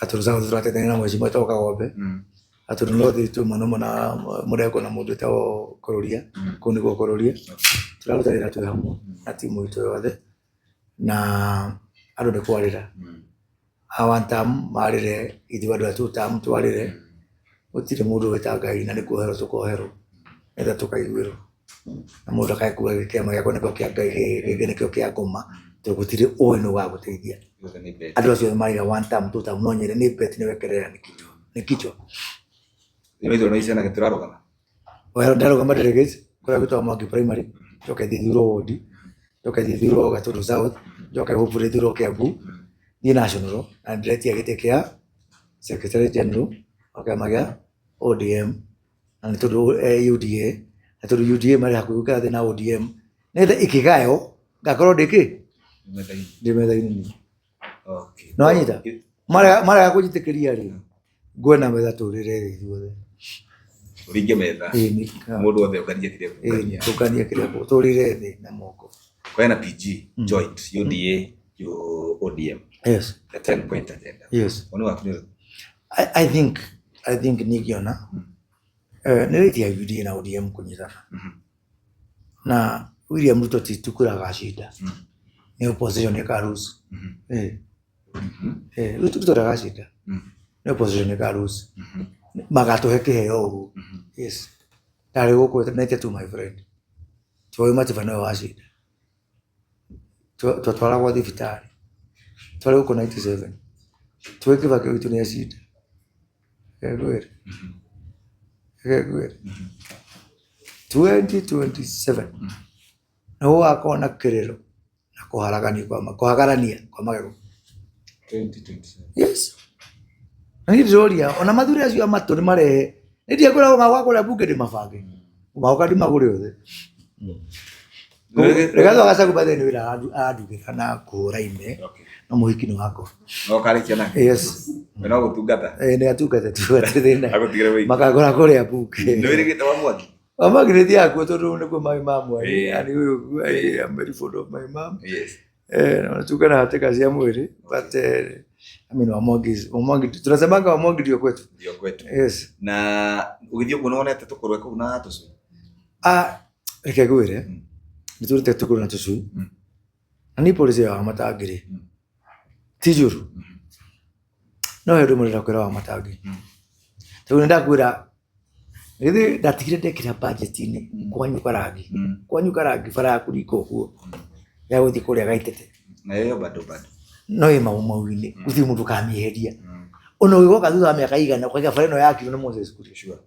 Gatundu South tũratetania na mheshimiwa wĩtagwo Kagombe, Gatundu North tuma nũma na mũrengo na mũndũ wĩtagwo Kũrũria, kũu nĩkuo Kũrũria. Tũraruta wĩra twĩ hamwe na timu itũ yothe, na andũ nĩ kwarĩra, a one term marĩre, ithuĩ andũ a two term twarĩre, gũtirĩ mũndũ wĩta Ngai na nĩ kuoherwo tũkoherwo nĩgetha tũkaiguĩrwo, na mũndũ ndakae kuga kĩama gĩakwa nĩkĩo kĩa Ngai, gĩkĩ nĩkĩo kĩa ngoma, tondũ gũtirĩ ũĩ nũ ũgagũteithia. Andũ acio maraiga one term, two term, no nyene nĩ bet nĩ wekerera nĩ kichwa, nĩ kichwa. Thĩinĩ wa ithurano ici ciana tũrarũgama. Well, ndarũgama delegates kũrĩa gwĩtagwo Mwangi Primary, njoke thiĩ thurwo ward, njoke thiĩ thurwo Gatundu South, njoke hopefully thurwo Kiambu, thiĩ national, na ndĩretia gĩtĩ kĩa secretary general wa kĩama gĩa ODM, na nĩ tondũ UDA, na tondũ UDA marĩ hakuhĩ gũikara thĩ na ODM, nĩgetha ĩkĩgayo ngakorwo ndĩ kĩ? Ndĩ metha-inĩ niĩ. Nĩ wanyita? Marega kũnjĩtĩkĩria rĩ, ngwe na metha tũrĩre thĩ ithuothe. Ũringe metha. Ĩĩ, Mũndũ wothe ũnganie kĩrĩa ĩĩ, tũnganie kĩrĩa tũrĩre thĩ na moko. Kwĩna PG joint UDA ODM. Yes. The 10 point agenda. Yes. Woni waku nĩ ũrĩkũ? I think ningĩona nĩ rĩti ya UDA na ODM kũnyitana, na William Ruto ti tu kura agacinda, nĩ opposition ĩka lose. Ruto ndagacinda, nĩ opposition ĩka lose, magatũhe kĩheo ũguo. Yes, ndarĩ gũkũ 92 my friend, twoĩ Matiba nĩwe wacinda, twatwaragwo thibitarĩ, twarĩ gũkũ 97, twoĩ Kibaki witũ nĩ acinda. Reke ngwĩre, 2027 nĩ gũgakorwo na kĩrĩro na kũhagarania kwa magego. 2027. Yes. Na niĩ ndĩroria ona mathuri acio a matũ nĩ marehe, nĩ ndikwĩragwo magoka kũrĩa bunge ndĩmabange, magoka ndĩmagũre othe. Rigathi wa Gachagua by the way nĩ wĩra arandugĩra na kũhũra ime, no mũhiki nĩ wakwa. No karĩkia nake. Yes. We no gũtungata. Nĩ atungata tu hatirĩ thĩna. Agũtigĩre wĩiki. Makangora kũrĩa bunge. Nĩ wĩrĩgĩte wa Mwangi? Wa Mwangi nĩ thiaga kuo tondũ nĩkuo my mom arĩ. Yeah. Yani ũyũ I am very fond of my mom. Yes. Na tuka na hatĩka cia mwĩrĩ, but I mean wa Mwangi wa Mwangi tunasemanga wa Mwangi ndio kwetu. Ndio kwetu. Yes. Na ũgĩthiĩ ũguo nĩwonete tũkũrwe kũu na tũcui? Ah, reke ngwĩre, nĩ tũrĩte tũkũrwe na tũcui, na niĩ policy ya Wamatangi rĩ, ti njũru. No he ũndũ ũmwe ndĩrenda kwĩra Wamatangi. Tondũ nĩ ndakwĩra githĩ ndatigire ndekĩra budget-inĩ kwanyu Karangi. Kwanyu Karangi bara ya kũringa ũguo ya gũthiĩ kũrĩa Gaitete. Na ĩyo bado bado. No ĩ mau mau-inĩ gũtirĩ mũndũ ũkamĩeheria. Ona ũgĩgoka thutha wa mĩaka igana ũkaiga bara ĩno yakirwo nĩ Moses Kuria. Sure.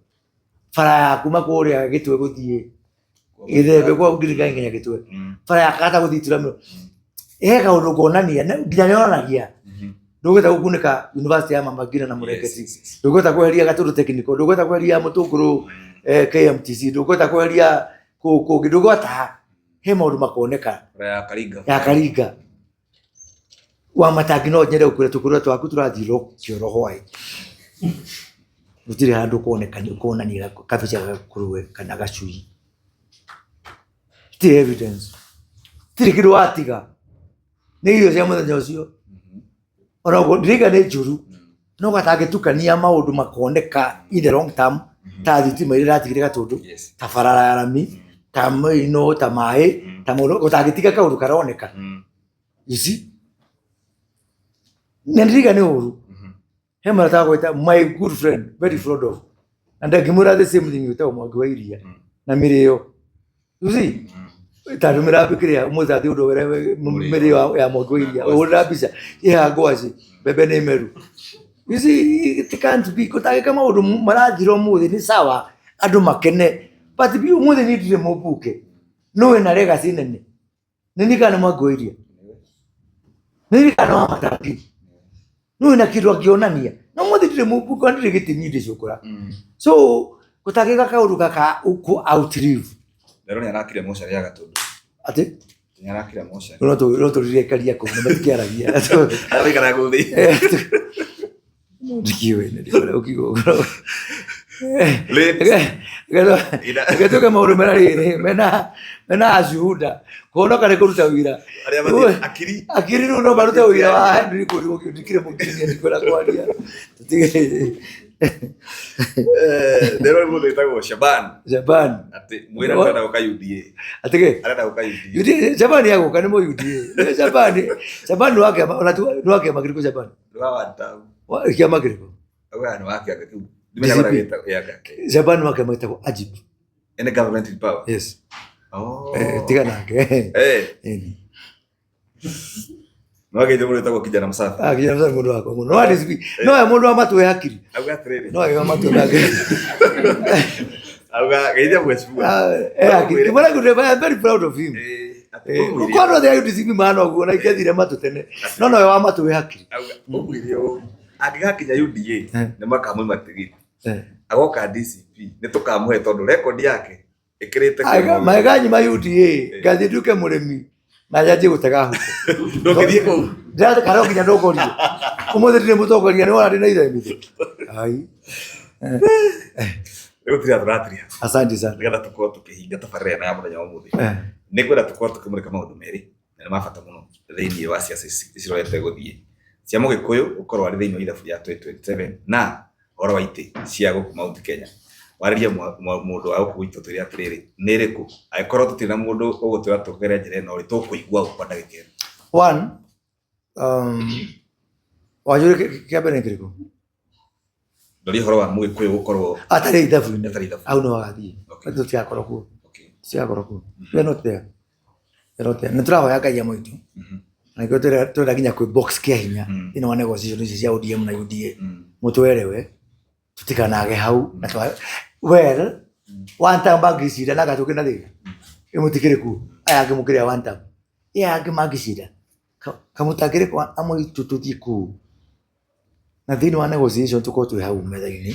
Bara ya kuma kũrĩa Gĩtwe gũthiĩ Gĩthembe kwa Ngirikai nginya Gĩtwe. Bara ya Kata gũthiĩ Ituramĩro. He kaũndũ konania nginya nĩyonanagia. Ndũgweta gũkunĩka University ya Mama Ngina na Mũrengeti. Yes. Ndũgweta kweheria Gatũndũ Technical, ndũgweta kweheria Mũtũngũrũ KMTC, ndũgweta kweheria kũu kũngĩ, ndũgweta he maũndũ makoneka Bara ya Karinga. ya Karinga. Wamatangi no nyende gũkwĩra tũkũrĩa twaku tũrathiĩ kĩoro hwaĩ. Gũtirĩ handũ ũkoneka ũkonania kabica ga ngũrwe kana gacui. Gũtirĩ evidence. Gũtirĩ kĩndũ watiga. Nĩ irio cia mũthenya ũcio. Ona ũguo ndiriga nĩ njũru no gatangĩtukania maũndũ makoneka in the long term ta thitima iria ĩratigire Gatũndũ Yes. ta barabara ya rami ta maino ta maĩ ta maũndũ gũtangĩtiga kaũndũ karoneka. You see? Na ndiriga nĩ ũru. He mũrata wakwa wĩtagwo my good friend very proud of na ndangĩmwĩra the same thing wĩtagwo Mwangi wa Iria na mĩrĩo. You see? Ta ndũmĩra kĩrĩa ũmũthĩ athiĩ ũndũ mĩrĩo ya Mwangi wa Iria ũhũrĩra mbica ĩha ngwacĩ mbembe nĩ meru. You see, it can't be gũtangĩka maũndũ marathira ũmũthĩ nĩ sawa andũ makene but ũmũthĩ niĩ ndirĩ mũmbunge no wĩna legacy nene. Nĩ niĩ kana nĩ Mwangi wa Iria? Nĩ niĩ kana nĩ Wamatangi? Nĩ wĩna kĩndũ angĩonania no ũmũthĩ ndirĩ mũmbunge ona ndirĩ gĩtĩ niĩ ndĩcũkũra. So gũtangĩka kaũndũ gaka kũ outlive. Rero nĩ arakire mocarĩ ya Gatũndũ. Atĩ? Nĩ arakire mocarĩ. No tũrirekaria kũu na matikĩaragia. Araikara kũu thĩinĩ. Ndikiũĩ nĩ ndĩrĩa ũkiuga ũguo. Reke tuge maũndũ mena rĩrĩ mena ashuhuda kũhonoka nĩ kũruta wĩra. Arĩa mathiĩ akiri. Akiri rĩu no marute wĩra wa Henry kũrigwo ndikĩrĩ mũkiri niĩ ndikwenda kwaria. Tũtige. Rero nĩ mũndũ wĩtagwo Shaban. Shaban. Atĩ mwĩra arenda gũka UDA. Atĩkĩ? Arenda gũka UDA. UDA Shaban agũka nĩ mũ UDA. Shaban Shaban nĩ wa kĩama ona tu nĩ wa kĩama kĩrĩkũ Shaban? Nĩ wa one term. Wa kĩama kĩrĩkũ? Augaga nĩ wa kĩama kĩu. Ndimenyaga ũrĩa gĩtagwo. Yeah, okay. Shaban nĩ wa kĩama gĩtagwo Ajib. Any government in power. Yes. Oh. Tiga nake. Eh. No agĩte mũndũ wĩtagwo kijana msafi. Ah, kijana msafi mũndũ wakwa mũno. No adisipi. No we mũndũ wa matũ e hakiri. Auga atĩrĩrĩ. No we wa matũ e hakiri. Auga geithia mheshimiwa. Ah, e hakiri. Kimwana kĩu I'm very proud of him. Eh, atĩ ũmwĩre- Kwandũ othe a UDCP mahana ũguo na ingĩathire matũ tene. No nowe wa matũ wĩ hakiri. Auga ũmwĩre ũũ. Angĩgakinya UDA nĩ makamũima tigiti. Agoka DCP nĩ tũkamũhe tondũ rekondi yake ĩkĩrĩte kĩrĩma. Maega nyuma UDA ngathiĩ nduĩke mũrĩmi na nyanjie gũtega huko. Ndũngĩthiĩ kũu. Ndĩrataka no nginya ndongorie. Ũmũthĩ ndirĩ mũtongoria nĩ wona ndĩ na ithemithia. Ai. Rĩu tũrĩa tũratiria. Asante sana. Nĩgetha tũkorwo tũkĩhinga tabarĩra ĩno ya mũthenya wa ũmũthĩ. Nĩ ngwenda tũkorwo tũkĩmũrĩka maũndũ merĩ na nĩ ma bata mũno thĩinĩ wa ciaca ici cirorete gũthiĩ cia mũgĩkũyũ gũkorwo arĩ thĩinĩ wa ithabu rĩa 2027 na ũhoro wa itĩ cia gũkũ Mount Kenya. Warĩrie mũndũ wa gũkũ gwitũ twĩre atĩrĩrĩ nĩ ĩrĩkũ angĩkorwo tũtirĩ na mũndũ ũgũtwĩra tũgere njĩra ĩno rĩ tũkũigua ũ kwa ndagĩka ĩno. One, wanjũria kĩa mbere nĩ kĩrĩkũ? Ndoria ũhoro wa mũgĩkũyũ gũkorwo Atarĩ ithabu-inĩ. Atarĩ ithabu. Hau no agathiĩ. Okay. Tũtigakorwo kuo. Okay. Tũtigakorwo kuo. We are not there. We are not there. Nĩ tũrahoya Ngai amũitũ. Na nĩkĩo tũrenda nginya kwĩ box kĩa hinya thĩinĩ wa negotiation ici cia ODM na UDA. Mũtwerewe tũtikanage hau na twa well one time mangĩcira na gatũke na thĩna ĩmũtikĩrĩ kuo aya angĩ mũkĩrĩa one time aya angĩ mangĩcira kamũtangĩrĩ kwa amũitũ tũthiĩ kũu na thĩinĩ wa negotiation tũkorwo twĩ hau metha-inĩ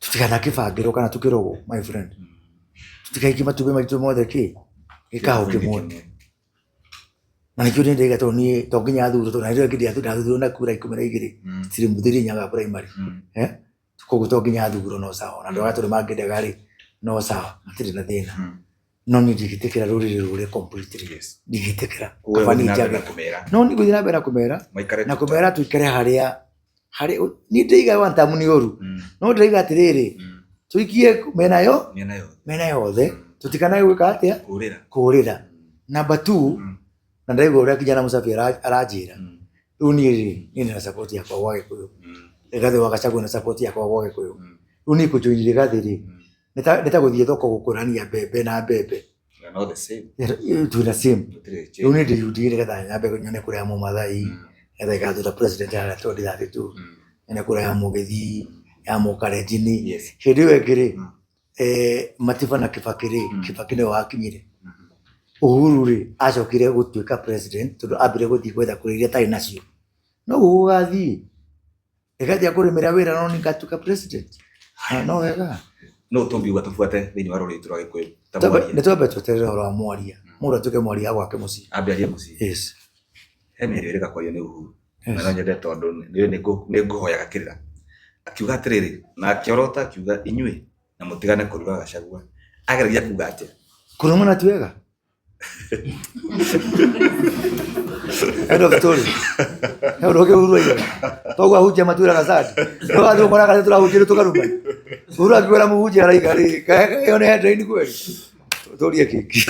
tũtikanakĩbangĩrwo kana tũkĩrogwo my friend tũtikaikie matumbĩ maitũ mothe kĩ gĩkahũ kĩmwe na nĩkĩo niĩ ndaiga tondũ niĩ to nginya thurwo tondũ na rĩrĩa ngĩndĩ ndathurwo na kura 12 citirĩ mũthiri nyaga primary koguo to nginya thurwo no sawa na andũ a Gatũndũ mangĩndega rĩ no sawa hatirĩ na thĩna no niĩ ndingĩtĩkĩra rũrĩrĩ rũre completely. Yes. Ndingĩtĩkĩra. Koguo Kaba ũgũthiĩ niĩ na mbere njage. na kũmera. No niĩ ngũthiĩ na mbere na kũmera Maikare na kũmera tũikare harĩa harĩ niĩ ndĩiga one term nĩ ũru no ndĩraiga atĩrĩrĩ tũikie mĩena yo Mĩena yothe. mĩena yothe tũtikanae gwĩka atĩa Kũrĩra. kũrĩra. Number 2 na ndaigua ũrĩa kijana Mũcabi aranjĩra. Rĩu niĩ rĩ, niĩ ndĩna support yakwa gwa Gĩkũyũ. Rigathĩ wa Gachagua na support yakwa gwa Gĩkũyũ. Rĩu niĩ kũjoin Rigathĩ rĩ, nĩ ta gũthiĩ thoko gũkũrania mbembe na mbembe. We are not the same. Twĩna same. Gũtirĩ Rĩu niĩ ndĩ UDA nĩgetha nyambe nyone kura ya Mũmathai, nĩgetha ĩgathura president harĩa 2032, nyone kura ya Mũgĩthii, ya Mũkalenjini. Yes. Hĩndĩ ĩyo ĩngĩ rĩ, Matiba na Kibaki rĩ, Kibaki nĩwe wakinyire. Uhuru rĩ, acokire gũtuĩka president tondũ ambire gũthiĩ gwetha kura iria atarĩ nacio. Noguo gũgathiĩ. Rigathĩ akũrĩmĩra wĩra no nĩ ngatuĩka president. Na no wega. No tũngiuga tũbuate thĩinĩ wa rũrĩrĩ rwitũ rwa Gĩkũyũ ta mwaria. Nĩ twambe tweterere ũhoro wa mwaria. Mũndũ atuĩke mwaria gwake mũciĩ. Ambe arie mũciĩ. Yes. He mĩario ĩrĩga kwario nĩ Uhuru. Na no nyende tondũ nĩ ngũhoyaga kĩrĩra. Akiuga atĩrĩrĩ, na akĩorota akiuga inyuĩ na mũtigane kũrura Gachagua. Ageragia kuga atĩa? Kũrumana ti wega. End of story. He ũndũ ũngĩ Uhuru oigaga. Toguo ahunjia matuĩraga sandi. Tũgathiĩ gũkora kana tũrahunjia tũkaruma. Uhuru akiuga mũhunjia araiga rĩ, ĩyo nĩ headline kweli. Tũrie kĩngĩ.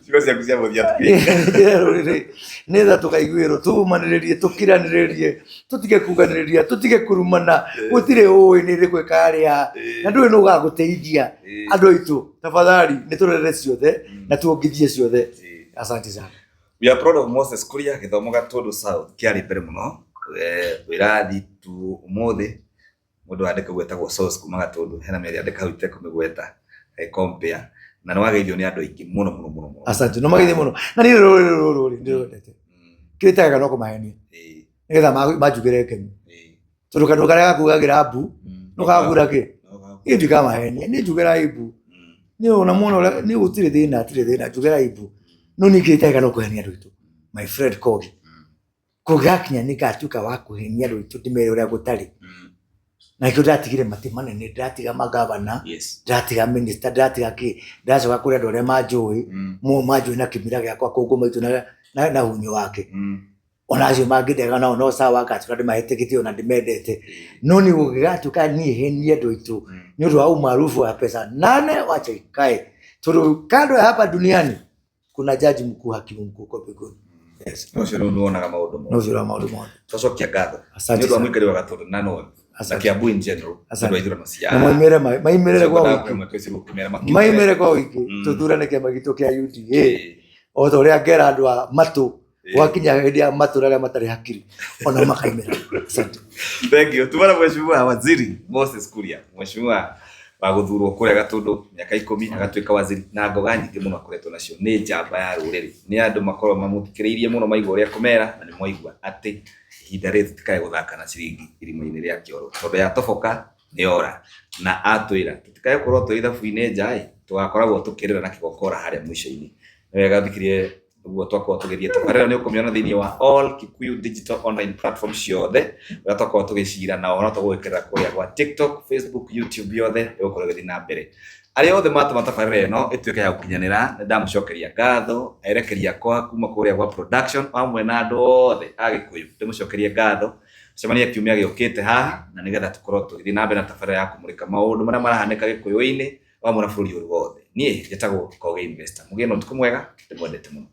Ciugo ciaku cia mũthia Njĩra rũrĩrĩ nĩgetha tũkaiguĩrwo tũmanĩrĩrie tũkiranĩrĩrie tũtige kuganĩrĩria tũtige kũrumana gũtirĩ ũĩ nĩ rĩkũ ĩkarĩa na ndũĩ nũ ũgagũteithia andũ aitũ tafadhali nĩ tũrere ciothe na tuongithie ciothe asante sana. We are proud of Moses Kuria gĩthomo Gatũndũ South kĩarĩ mbere mũno wĩrathi tu ũmũthĩ mũndũ andĩka gwetagwo source kuma Gatũndũ hena mĩario andĩka hau itekũmĩgweta compare na nĩ wageithio nĩ andũ aingĩ mũno mũno mũno mũno. Asante no mageithie mũno na niĩ rũrĩrĩ rũrũ rĩ ndĩrwendete kĩrĩa itekaga no kũmahenia nĩgetha manjugĩre ngemi tondũ kandũ karĩa gakugagĩra mbu no gakura kĩ niĩ ndikamahenia niĩ njugĩra mbu niĩ ona mwana ũrĩa niĩ gũtirĩ thĩna hatirĩ thĩna njugĩra mbu no niĩ kĩrĩa itekaga no kũhenia andũ aitũ my friend Kogi kũgakinya nĩ ngatuĩka wa kũhenia andũ aitũ ndĩmere ũrĩa gũtarĩ na nĩkĩo ndĩratigire matĩ manene ndĩratiga magavana ndĩratiga minister ndĩratiga kĩ ndĩracoka kũrĩ andũ arĩa manjũĩ manjũĩ na kĩmira gĩakwa kũngũ maitũ na hunyo wake ona acio mangĩndega nao no sawa ngatuĩka ndĩmahetĩkĩtie ona ndĩmendete no nĩ gũgĩgatuĩka niĩ henie andũ aitũ nĩ ũndũ wa umaarufu wa pesa nane wacha ikae tondũ kando ya hapa duniani kuna jaji mkuu hakimu mkuu kwa mbinguni. Yes. Ũcio rĩu nĩwonaga maũndũ mothe. No ũcio ũrona maũndũ mothe. Twacokia ngatho. Asante Nĩ ũndũ wa sana. mũikari wa Gatũndũ na North na Asante. Kiambu in general. Asante. Nĩ ũndũ wa ithurano cia Na maimĩre maimĩrĩre kwa ũingĩ. Maimĩre kwa ũingĩ tũthurane kĩama gitũ kĩa UDA o ta ũrĩa ngera andũ a matũ gwakinya hĩndĩ ya matũ arĩa matarĩ hakiri ona makaimĩra. Asante. Thank you. Tumana mheshimiwa waziri Moses Kuria, mheshimiwa wa gũthurwo kũrĩa Gatũndũ mĩaka 10 agatuĩka waziri na ngoga nyingĩ mũno akoretwo nacio nĩ njamba ya rũrĩrĩ nĩ andũ makorwo mamũthikĩrĩirie mũno maigua ũrĩa kũmera na nĩ mwaigua atĩ ihinda rĩrĩ tũtikae gũthaka na ciringi irima-inĩ rĩa kĩoro tondũ yatoboka nĩ yora na atwĩra tũtikae gũkorwo twĩ ithabu-inĩ nja ĩ tũgakoragwo tũkĩrĩra na kĩgokora harĩa mũico-inĩ nĩ wega thikĩrĩrie ũguo twakorwo tũgĩthiĩ tabarĩra nĩ ũkũmĩona thĩinĩ wa all Kikuyu digital online platform ciothe ũrĩa twakorwo tũgĩcira na ũhoro tũgũgĩkĩrĩra kũrĩa gwa TikTok, Facebook, YouTube yothe ĩgũkorwo ĩgĩthiĩ na mbere arĩa othe matũma tabarĩra ĩno ĩtuĩke ya gũkinyanĩra nĩ ndamũcokeria ngatho erekeria akwa kuma kũrĩa gwa production hamwe na andũ othe a Gĩkũyũ ndĩmũcokerie ngatho cemania kiumia gĩũkĩte haha na nĩgetha tũkorwo tũgĩthiĩ na mbere na tabarĩra ya kũmũrĩka maũndũ marĩa marahanĩka Gĩkũyũ-inĩ hamwe na bũrũri ũyũ wothe niĩ njĩtagwo Kogi Investor mũgĩe na ũtukũ mwega ndĩmwendete mũno.